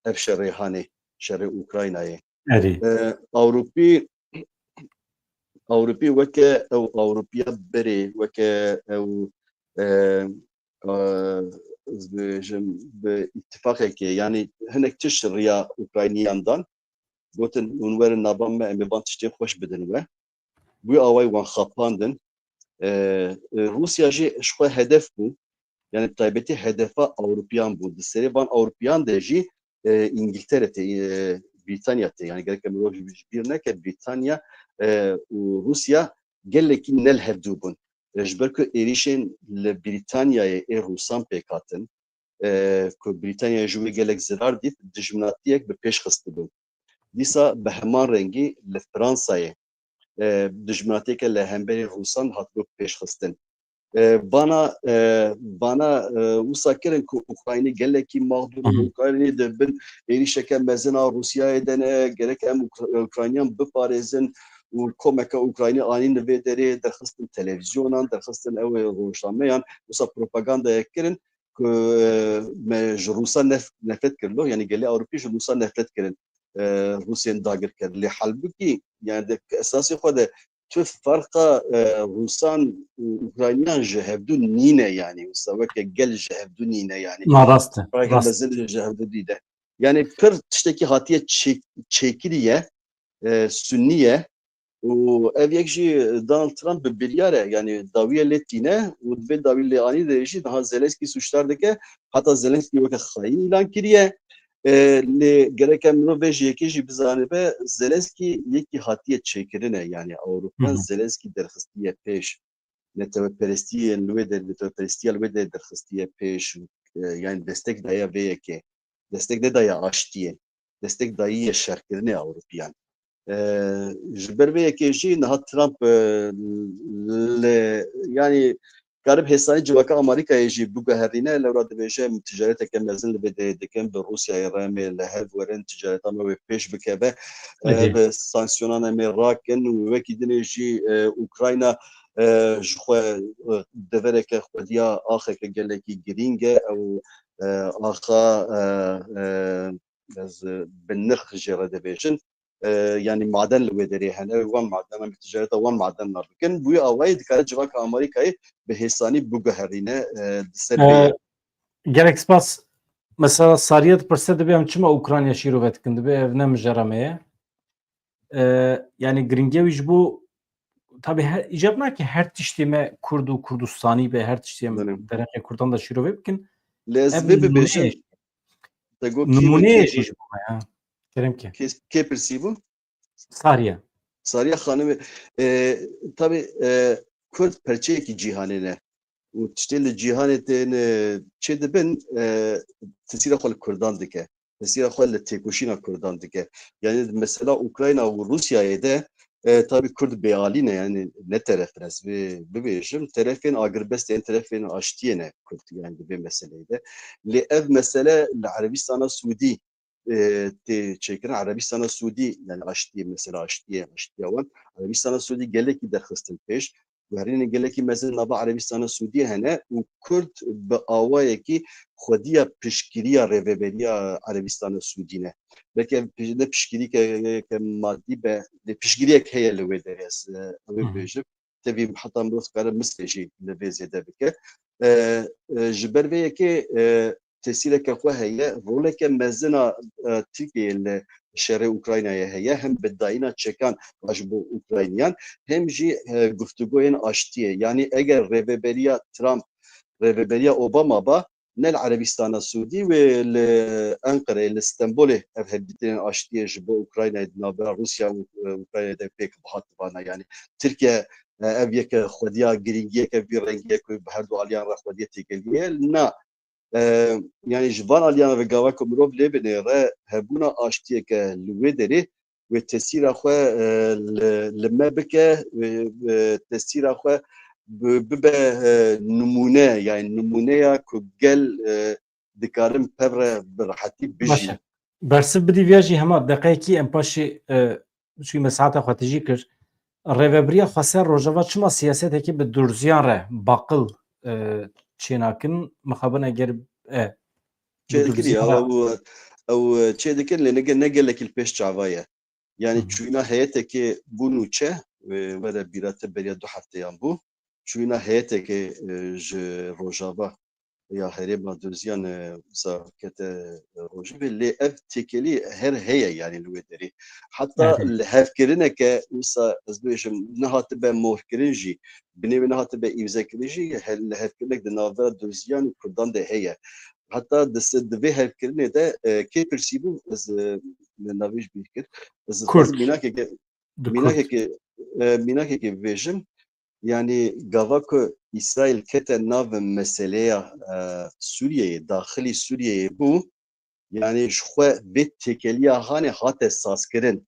Ev şerê hanê, şerê Ukraynayê. Erê. E, Ewropî, Ewropî weke ew Ewropiya berê, weke ew, e, e, ez bêjim, bi îttifaqekê, yanî hinek tişt riya Ukrayniyan dan, gotin, hûn werin nava me, em ê van tiştên xweş bidin we. Wî awayî wan xapandin. E, e, Rûsya jî ji xwe hedef bû. Yani bi taybetî hedefa Ewropiyan bû. Di serê van Ewropiyan de jî, e, Îngiltere tê, e, Brîtanya tê. Yani gerek em mirov ji bîr neke, Brîtanya, e, û Rûsya gelekî ne li hevdû bûn. E, ji ber ku êrîşên li Brîtanyayê ê Rûsan pêk hatin, e, ku Brîtanya ji wê gelek zirar dît, dijminatiyek bi pêş xistibû. Dîsa bi heman rengî li Fransayê, e, dijminatiyeke li hemberî Rûsan hatibû pêşxistin. E, vana, e, vana, e, wisa kirin ku Ukraynî gelekî mexdûr in, Ukraynî di bin êrîşeke mezin a Rûsyayê de ne, gerek em Ukra-, Ukrayniyan biparêzin û komeke Ukraynî anîn li vê derê derxistin televîzyonan, derxistin ew ê rojnameyan, wisa propagandayek kirin ku, e, me ji Rûsa nef-, nefret kirilo, yani gelê Ewropî ji Rûsa nefret kirin, e, Rûsiyên dagirker. Lê halbûkî, yani de esasê xwe de tu ferqa, e, Rûsan û Ukrayniyan ji hevdû nîne yani. Wisa weke gel ji hevdû nîne yani. Na rast e, Ferqa rast. Mezin ji hevdû nîne. Yani pir tiştekî hatiye çê-, çêkirî ye, e, Sunnî ye. Û ev yek jî Donald Trump bi biryar e, yani dawiye lê tîne û di vê dawî lê anî de jî niha Zelenskî sûcdar dike, heta Zelenskî weke xayîn îlan kiriye. E, lê gerek em mirov vê ji yekê jî bizanibe, Zelenskî yekî hatiye çêkirine, yani Ewropiyan Zelenskî derxistiye pêş. Neteweperestiyên li wê de, neteweperestiya li wê de derxistiye pêş, e, yani destek daye vê yekê. Destek nedaye aştiyê. Destek dayiye şerkirinê Ewropiyan. E, ji ber vê yekê jî niha Trump, e, li, yani karib hêsanî civaka Amerîkayê jî biguherîne. Lewra dibêje, em ticareteke mezin li vê derê dikin, bi Rûsyayê re em ê li hev werin, ticareta me wê pêş bikeve. E, Erê. Bi sanksiyonan em ê rakin û wekî dinê jî, e, Ukrayna, e, ji xwe, e, devereke xwediya axeke gelekî girîng e. Ew, e, axa, e, e, ez, e, bi nirx jê re dibêjin. E, yani maden li wê derê hene, wan maden, em ticareta wan maden bikin. Bi wî awayî dikare civaka Amerîkayê bi hêsanî biguherîne, e, di ser vê. E, Gelek spas. Mesela Sariye dipirse, dibê em çima Ukrayna şîrove dikin? Dibê ev ne mijara me ye. E, yani giringiya wî ji bo, tabi her, îcab nake her tiştê me Kurd û Kurdistanî be, her tiştê em Belê. Derheqê Kurdan da şîrove bikin. Lê ez Ev vê bibêjim, nimûneyê, te got kî nimûneyê vekî jî ji bo me ya. Kerem ke. Kê, kê pirsî bû? Sariye. Sariye Xanimê, e, tabii, e, Kurd perçeyekî cîhanê ne. Û tiştê li cîhanê tên, e, çê dibin, e, tesîra xwe li Kurdan dike. Tesîra xwe li têkoşîna Kurdan dike. Yani mesela Ukrayna û Rûsyayê de, e, tabii Kurd bêalî ne, yani ne teref in, ez vê bibêjim. Terefên agirbest ên, terefên aştiyê ne Kurd, yani di vê meseleyê de. Lê ev mesele li Erebistana Sûdî, e, tê çêkirin. Erebistana Sûdî, yani aştiyê, mesela aştiyê, aştiya wan. Erebistana Sûdî gelekî derxistin pêş. Guherînên gelekî mezin nava Erebistana Sûdiyê hene û Kurd bi awayekî xwediya piştgiriya rêveberiya Erebistana Sûdî ne. Belke piş-, ne piştgirîke ke madî be, lê piştgiriyek heye li wê derê, ez, e, ew ê Hı hı. bêjim. Tevî heta mirov dikare mislê jî li vê zêde bike. E, e, ji ber vê yekê, e, tesîreke xwe heye, roleke mezin a, e, Tirkiyeyê li şerê Ukraynayê heye, hem bi dayîna çekan ji bo Ukrayniyan, hem jî, e, guftûgoyên aştiyê. Yanî eger rêveberiya Trump, rêveberiya Obama ba, ne li Erebistana Sûdî wê li Enqereyê, li Stenbolê ev hevdîtinên aştiyê ji bo Ukraynayê di navbera Rûsya û, e, Ukraynayê de pêk bihat vana. Yanî Tirkiye, e, ev yeke xwediya girîngiyeke vî rengî ye ku bi her du aliyan re xwediyê têkeliyê ye. Na, e, yani ji van aliyan re gava ku mirov lê binêre, hebûna aştiyeke li wê derê wê tesîra xwe, e, li, li me bike, wê, e, tesîra xwe bi-, bibe, e, nimûne, yani nimûneya ku gel, e, dikarin pevre bi rehetî bijîn. Baş e. Bersiv bidî viya jî hema deqeyekî em paşê, e, çûyî me saeta xwe tijî kir. Rêvebiriya xweser Rojava çima siyasetekî bi durziyan re baqil, e, çênakin? Mixabin eger, e, bi Çêdikir ya, durziyan re ew, ew çêdikin lê ne, ne gelekî li pêş çava ye. Yani Hı hı. çûyîna heyetekê bû nûçe, e, were bîra te beriya du hefteyan bû. Çûyîna heyetekê, e, ji Rojava ya herêma Durziyan, e, wisa kete, e, rojevê. Lê ev têkelî her heye, yani li wê derê. Heta Evet. li hevkirineke wisa ez bêjim nehatibe morkirin jî, binê wê nehatibe îmzekirin jî, he-, li hevkirinek di navbera Durziyan û Kurdan de heye. Heta di se-, di vê hevkirinê de, e, kê pirsîbû, ez, e, navê ji bîr kir. Ez Kurd. Mînakeke, Di Kurd. mînakeke, e, mînakeke bibêjim. Yani gava ku Îsraîl kete nav meseleya, e, Sûriyeyê, daxilî Sûriyeyê bû, yani ji xwe vê têkeliya hanê hate sazkirin.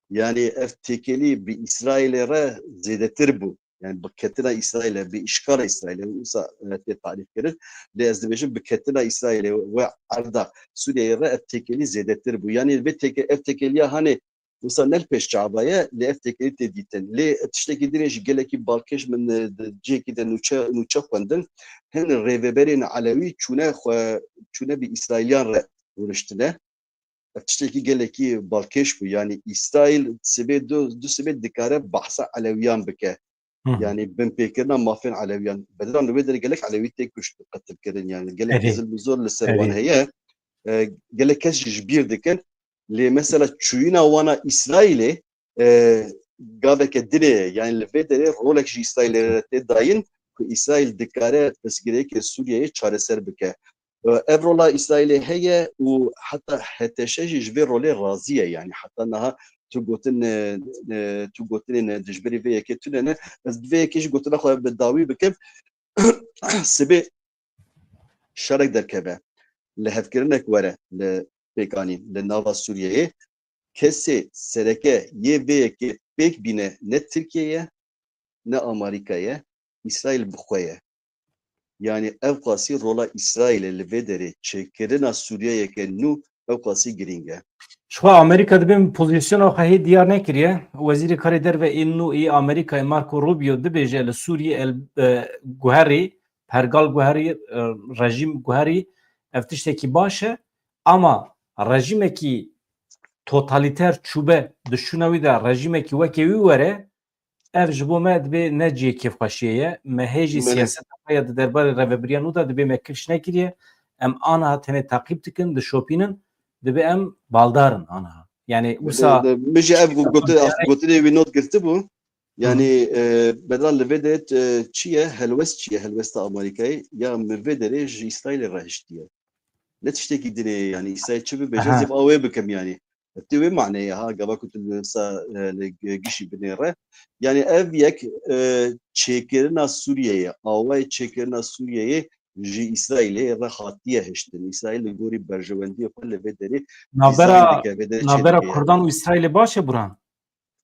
Yani ev têkelî bi Îsraîlê re zêdetir bû. Yani bi ketina Îsraîlê, bi îşgala Îsraîlê, wisa, e, tê tarîf kirin. Lê ez dibêjim bi ketina Îsraîlê we erda Sûriyeyê re ev têkelî zêdetir bû. Yani vê têke-, ev têkeliya hanê wisa ne li pêş çava ye, lê ev têkelî tê dîtin. Lê tiştekî din ê jî gelekî balkêş min, e, di cihekî de nûçe, nûçe xwendin. Hin rêveberên Elewî çûne xwe, çûne bi Îsraîliyan re rûniştine. Ev tiştekî gelekî balkêş bû. Yanî Îsraîl sibê du, du sibê dikare behsa Elewiyan bike. Hı hı. Yanî binpêkirina mafên Elewiyan. Bedran li wê derê gelek Elewî tê kuştin, qetilkirin. Yani gelek Erê. Zilm û zor li ser wan Erê. heye. E, gelek kes jî ji bîr dikin. Lê mesela çûyîna wana Îsraîlê, e, gaveke din e. Yani li vê derê rolek ji Îsraîlê re tê dayîn ku Îsraîl dikare pirsgirêkê Sûriyeyê çareser bike. E, ev rola Îsraîlê heye û heta H T Ş jî ji vê rolê razî ye. Yani heta niha tu gotin, e, e, tu gotinên dijberî vê yekê tune ne. Ez bi vê yekê jî gotina xwe bi dawî bikim. Sibê şerek derkeve, lihevkirinek were li pêkanîn, li nava Sûriyeyê, kesê sereke yê vê yekê pêk bîne ne Tirkiye ye, ne Amerîka ye, Îsraîl bi xwe ye. Yani ev qasî rola Îsraîlê li vê derê çêkirina Sûriyeyeke nû ew qasî girîng e. Ji xwe Amerîka dibê min pozisyona xwe hê diyar nekiriye. Wezîrê Karê Derve ê nû ê Amerîkayê Marco Rubio dibêje li Sûriyê el, e, guherî, pergal guherî, e, rejîm guherî ev tiştekî baş e. Ama rejîmekî totalîter çûbe di şûna wî de rejîmekî wekî wî were, ev ji bo me dibê ne cihê kêfxweşiyê ye. Me hê jî Belê. siyaseta xwe ya di derbarê rêvebiriya nû de dibê me kifş nekiriye. Em aniha tenê taqîb dikin, dişopînin, dibê em baldar in aniha. Yani wisa De- de- Min jî ev gotin, gotinê wî not girtibû. Yani, e, Bedran, li vê derê, e, çi ye? Helwest çi ye? Helwesta Amerîkayê ya min vê derê ji Îsraîlê re hiştiye. Ne tiştekî din e, yani Îsraîl çi bibêje, Aha. zêv awê bikim yani. Tê wê maneyê ha, gava ku tu li sa, e, li gi-, gişî binêre. Yani ev yek, e, çêkirina Sûriyeyê, awayê çêkirina Sûriyeyê ji Îsraîlê re hatiye hiştin. Îsraîl li gorî berjewendiyê xwe li vê derê Navbera, dîzayn dike, vê derê navbera çêdike yani. Kurdan û Îsraîlê baş e, Burhan?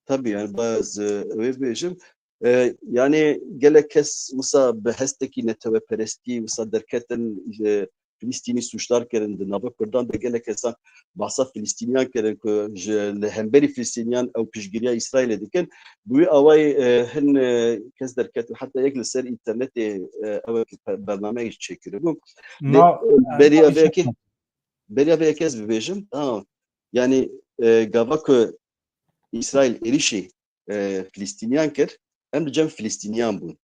Tabii yani, ba-, ez, e, wê bêjim. E, yani gelek kes wisa bi hestekî neteweperestî wisa derketin, e, Filistînî sûcdar kirin. Di nava Kurdan de gelek kesan bahsa Filistîniyan kirin ku ji li hemberî Filistîniyan ew piştgiriya Îsraîlê dikin. Bi wî awayî, e, hin, e, kes derketin. Heta yek li ser înternetê, e, ew pe-, bernameyek çêkiribû. Lê, Na, e, beriya vê yekê, beriya vê yekê ez bibêjim. Ha, yani, e, gava ku Îsraîl êrîşî, e, Filistîniyan kir, em li cem Filistîniyan bûn.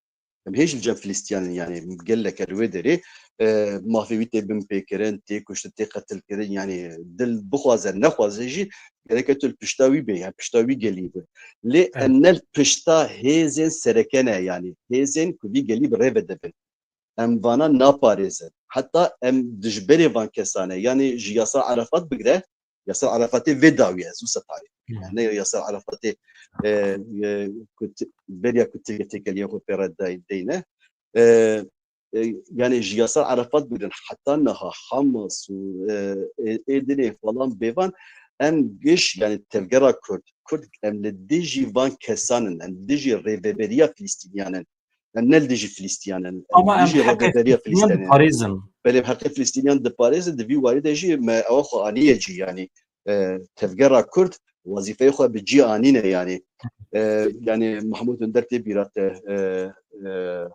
Em hê jî li cem Filistîniyan in, yani gelek li wê derê, e, mafê wî tê binpêkirin, tê kuştin, tê qetilkirin, yani dil bixwaze, nexwaze jî gereke tu li pişta wî bê, yani pişta wî gelî bê. Lê Evet. em ne li pişta hêzên sereke ne, yani hêzên ku vî gelî bi rê ve dibin. Em vana naparêzin. Heta em dijberê van kesan e. Yani ji Yasser Arafat bigre, Yasser Arafatê vê dawî ez wisa tarîf dikim. Hı. Yani ne Yasser Arafatê, e, e, ku t-, beriya ku Tirkiye têkiliyê xwe pê re day-, deyne. E, e, yani ji Yasser Arafat bigrin heta niha Hamas û, e, e, ê dinê falan bêvan em giş, yani tevgera Kurd. Kurd em li dijî van kesan in, em li dijî rêveberiya Filistîniyan in. Em ne li dijî Filistîniyan in. Em Ama em dijî heqê rêveberiya Filistîniyan Filistîniyan in. Diparêzin. Belê, em heqê Filistîniyan diparêzin, di vî warî de jî me ewa xwe aniye cî, yanî, e, tevgera Kurd wezîfeyê xwe bi cî anîne, yanî. E, yanî Mahmûd Önder tê bîra te, e, e,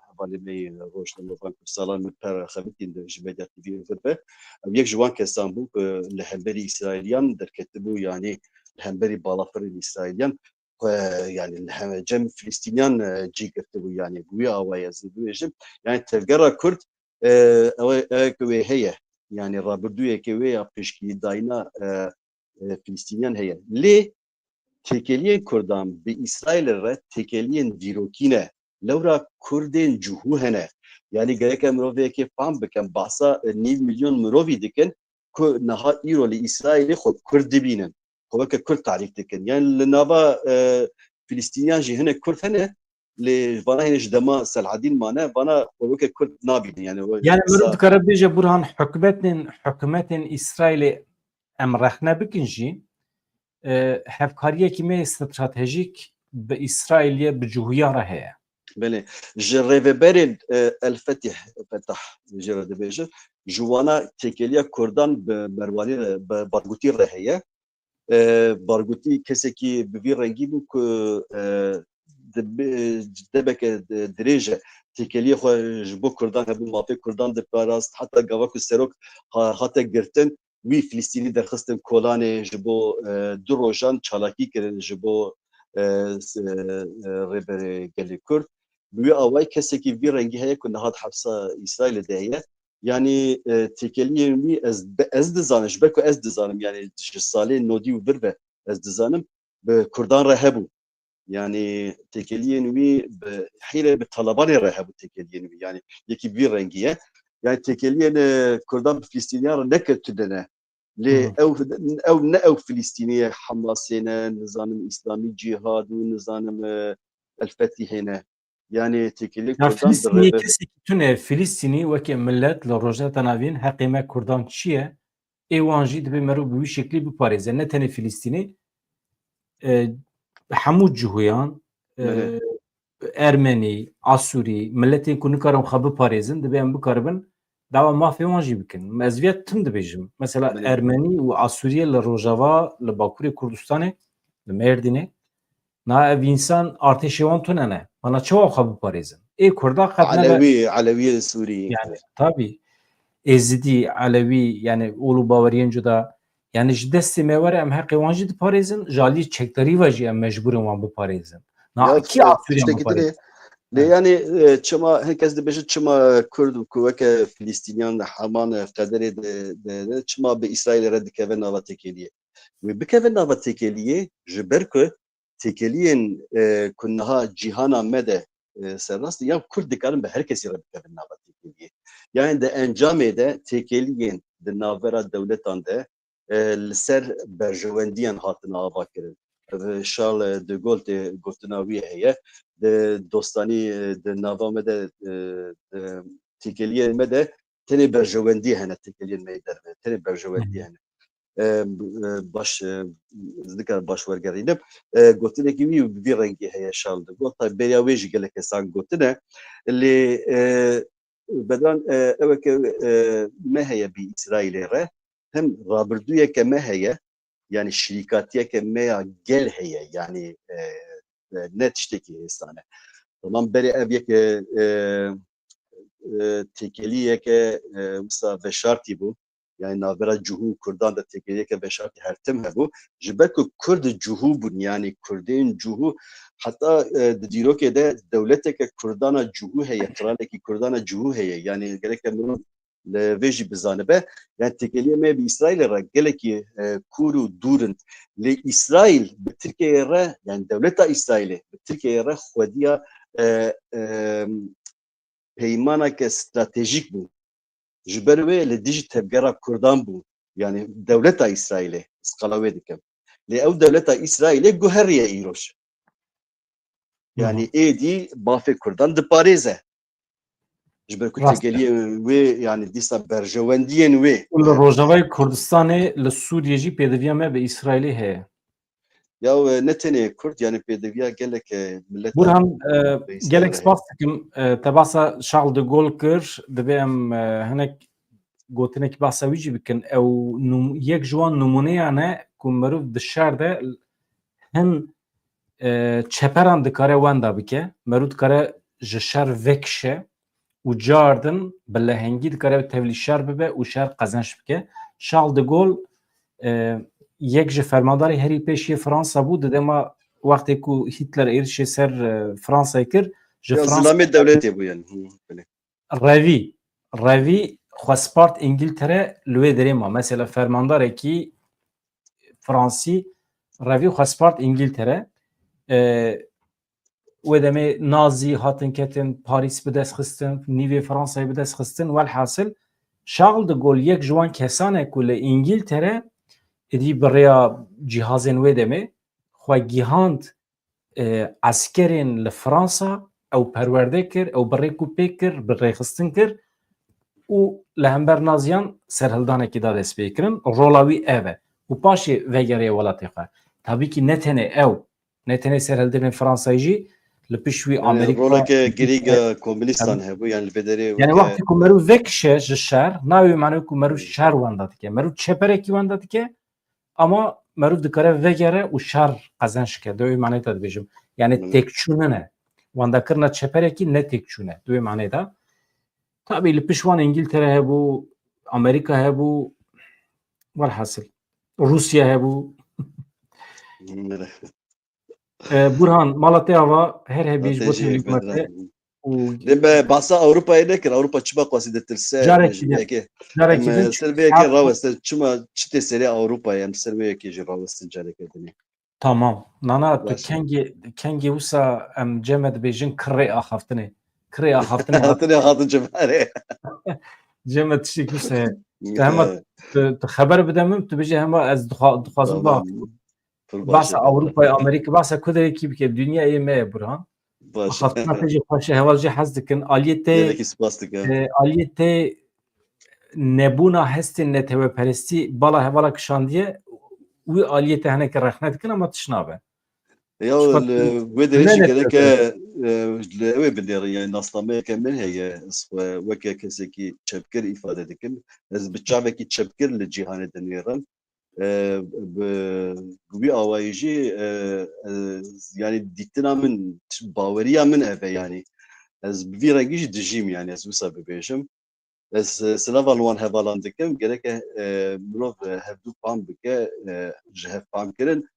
hevalê me yê rojnamevan ku salan min per xebitîn de ji Medya T V'yê vir be. Ew yek ji wan kesan bû ku li hemberî Îsraîliyan derketibû, yanî li hemberî balafirên Îsraîliyan xwe, yani li heme cem Filistîniyan, e, cî girtibû, yani bi wî awayî ez bibêjim. Yani tevgera Kurd, e, ew, ew ku wê heye. Yani rabirdûyeke wê ya piştgirîdayîna, e, e, Filistîniyan heye. Lê têkeliyên Kurdan bi Îsraîlê re têkeliyên dîrokî ne. Lewra Kurdên cihû hene. Yani gereke mirovê yekê fam bikin. Bahsa, e, nîv milyon mirovî dikin ku niha îro li Îsraîlê xwe Kurd dibînin. Xwe weke Kurd tarîf dikin. Yani li nava, e, Filistîniyan jî hinek Kurd hene, lê vana hene ji dema Selhadîn mane, vana xwe weke Kurd nabînin. Yani we Yani meriv sa- dikare bêje, Burhan, hikûmetên, hikûmetên Îsraîlê em rexne bikin jî, e, hevkariyekî me stratejîk bi Îsraîlê bi cihûya re heye. Belê. Ji rêveberên, e, El Fetih, Fetah jê re dibêjin, ji wana têkeliya Kurdan bi merwanî re, bi bargotî re heye. E, bargotî kesekî bi vî rengî bû ku, e, di bi-, demeke di-, dirêj e têkeliyê xwe ji bo Kurdan hebû, mafê Kurdan diparast, heta gava ku serok ha-, hate girtin, wî Filistînî derxistin kolanê, ji bo, e, du rojan çalakî kirin ji bo, e, s-, e, e, rêberê gelê Kurd. Bi wî awayî kesekî vî rengî heye ku niha di hepsa Îsraîlê de heye. Yanî, e, têkeliyên wî ez, be-, ez dizanim, ji ber ku ez dizanim, yanî ji salê nodî û vir ve ez dizanim, bi Kurdan re hebû. Yanî têkeliyên wî bi hîrê bi Talebanê re hebû têkeliyên wî. Yanî yekî bi vî rengî ye. Yanî têkeliyên, e, Kurdan bi Filistîniyan re ne ke tune ne. Lê Hı hı. ew, ew ne ew Filistînî ye Hamasê ne, nizanim Îslamî Cîhad û nizanim, e, El Fetîhê ne. Yanî têkeliyên Ya Kurdan bi Filistînî rêve- kesekî tune, Filistînî weke milet li Rojhilata Navîn heqê me Kurdan çi ye? Ê wan jî divê meriv bi wî şeklî biparêze. Ne tenê Filistînî, e, hemû cihûyan, e, Belê. Ermenî, Asûrî, miletên ku nikarin xwe biparêzin, divê em bikaribin dawa mafê wan jî bikin. Ez viya tim dibêjim. Mesela Belê. Ermenî û Asûriyê li Rojava, li Bakurê Kurdistanê, li Mêrdînê, na ev însan artêşê wan tune ne. Bana çawa xwe biparêzin? Ê Kurda qet nebe- Elewî, Elewiyên Sûrî. Yani, tabî. Êzidî, Elewî, yani, ol û baweriyên cuda. Yani, ji destê me were em heqê wan jî diparêzin, ji alî çekdarî ve jî em mecbûr in wan biparêzin. Na, Ya, kî e, Asûriyan tiştekî biparêzin? Dinê. Lê Evet. yani, e, çima, hin kes dibêje çima Kurd ku weke Filistîniyan heman, e, qederê de, de, de, çima bi Îsraîlê re dikeve nava têkeliyê? Wê bikeve nava têkeliyê, ji ber ku têkeliyên, e, ku niha cîhana me de, e, serrast, ya Kurd dikarin bi her kesî re bikevin nava têkeliyê. Yani di encamê de têkeliyên di navbera dewletan de, e, li ser berjewendiyan hatine avakirin. Ev Charles de Gaulle tê gotina wî heye. Di dostanî, e, di nava me de, e, di têkeliyên me de tenê berjewendî hene, têkeliyên me yê derve, tenê berjewendî hene. E, e, baş, e, ez nikare baş wergerînim. E, gotinekî wî bi vî rengî heye Charles de Gaulle. Tabi beriya wê jî gelek kesan gotine. Lê, e, Bedan, e, ew eke, e, me heye bi Îsraîlê re, hem rabirdûyeke me heye, yanî şirîkatiyeke me ya gel heye, yanî, e, e, ne tiştekî hêsan e. Tamam, berê ev yek, e, e, e, têkeliyeke, e, wisa veşartî bû. Yanî navbera Cihû û Kurdan de têkeliyeke veşartî her tim hebû. Ji ber ku Kurd Cihû bûn, yanî Kurdên Cihû, heta, e, di dîrokê de dewleteke Kurdana Cihû heye, kralekî Kurdana Cihû heye. Yanî gereke mirov li vê jî bizanibe. Yanî têkeliya me bi Îsraîlê re gelekî, e, kûr û dûr in. Lê Îsraîl bi Tirkiyeyê re, yanî dewleta Îsraîlê bi Tirkiyeyê re xwediya, e, e, peymaneke stratejîk bû. Ji ber wê li dijî tevgera Kurdan bû. Yanî dewleta Îsraîlê, ez qala wê dikim. Lê ew dewleta Îsraîlê guheriye îroj. Yanî êdî mafê Kurdan diparêze. Ji ber ku Rast e. têkeliyê wê, yanî dîsa berjewendiyên wê. Û li Rojavayê Kurdistanê, li Sûriyê jî pêdiviya me bi Îsraîlê heye. Ya, e, ne tenê Kurd, yanî pêdiviya gelek, e, mileta Burhan, e, bi Îsraîlê gelek heye. Spas dikim. E, te basa Charles de Gaulle kir, divê em, e, hinek gotinek basa wî jî bikin. Ew num-, yek ji wan nimûneyan e ku meriv di şer de hin, e, çeperan dikare wenda bike. Meriv dikare ji şer vekişe û cardin bi lehengî dikare tevlî şer bibe û şer qezenç bike. Charles de Gaulle, e, yek ji fermandarê herî pêş yê Fransa bû. Di dema wextê ku Hitler êrişê ser, e, Fransayê kir, ji Ya, Fransa zilamê dewletê bû yani. Hı, belê. Revî, revî xwe spart Îngiltere li wê derê ma. Mesela fermandarekî Fransî revî xwe spart Îngiltere. E, wê demê Nazî hatin ketin, Parîs bi dest xistin, nîvê Fransayê bi dest xistin. Welhasil, Charles de Gaulle yek ji wan kesan e ku li Îngiltere êdî bi rêya cîhazên wê demê xwe gihand, e, eskerên li Fransa, ew perwerde kir, ew bi rêk û pêk kir, bi rêxistin kir û li hember Naziyan serhildanekî da destpêkirin. Rola wî ev e. Û paşê vegeriye welatê xwe. Tabî kî ne tenê ew, ne tenê serhildanên Fransayê jî, li pişt wî Yani Amerîka, roleke girîng a komunistan Tabii. hebû, yani li vê derê Yani weke wextê ku meriv vekişe ji şer, nayê wê mane ku meriv şer wenda dike. Meriv çeperekî wenda dike, ama meriv dikare vegere û şer qezenç ke. Di wê manê de dibêjim. Yani Hı. têkçû nine. Wendakirina çeperekî ne têkçûn e. Di wê manê de. Tabii li pişt wan Îngiltere hebû, Amerîka hebû, welhasil. Rûsya hebû. Hı. E, Burhan, mala te ava her hebî ji bo tevlî me te. Û Dê me bahsa Ewropayê nekir. Ewropa çima qasî ditirse? Carekî din. Yekê. Carekî Em, din. Ser vê yekê rawestin. Çima çi tê serê Ewropayê? Em ser vê yekê jî rawestin carekê dinê. Tamam. Nana, tu Baş. kengê, kengê wisa em cem e dibêjin kirê axaftinê. Kirê axaftinê hat. Hatine hatin cem e. Cem e tiştek wisa. Te hema Evet. tu, tu xeber bide min, tu bêjî hema ez dixwa-, dixwazim Tamam. ba. Pir baş Basa e. Ewropayê, Amerîka, basa kuderekî bike, dinyayê me ye, Burhan. Baş e. Xaftina te jî xweş e, heval jî hez dikin. Aliyê te, Gelekî spas dikim. e, aliyê te nebûna hestên neteweperestî bala hevala kişandiye, wî aliyê te hinekî rexne dikin, ama tişt nabe. Ya, Ji xwe li wê derê ne jî ne gereke, e, li ew ê binêrin, yani nasnameyeke min heye, ez xwe weke kesekî çepgir îfade dikim. Ez bi çavekî çepgir li cîhanê dinêrim. E, bi, bi wî awayî jî, e, e, yani dîtina min, baweriya min ev e yani. Ez bi vî rengî jî dijîm yani, ez wisa bibêjim. Ez, e, silava li wan hevalan dikim. Gereke, e, mirov, e, hevdû fam bike, e, ji hev fam kirin.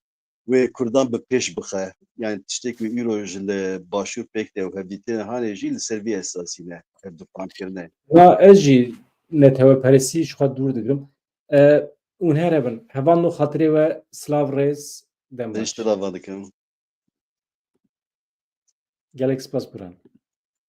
Wê Kurdan bi pêş bixe. Yani tiştê ku îro ji li Başûr pêk tê û hevdîtinê hanê jî li ser vî esasî ne, hevdû fam kirine. Ya ez jî neteweperestî ji xwe dûr digirim. E, hûn here bin. Hevalno xatirê we silav rêz dem baş. Pêştira va dikim. Gelek spas Burhan.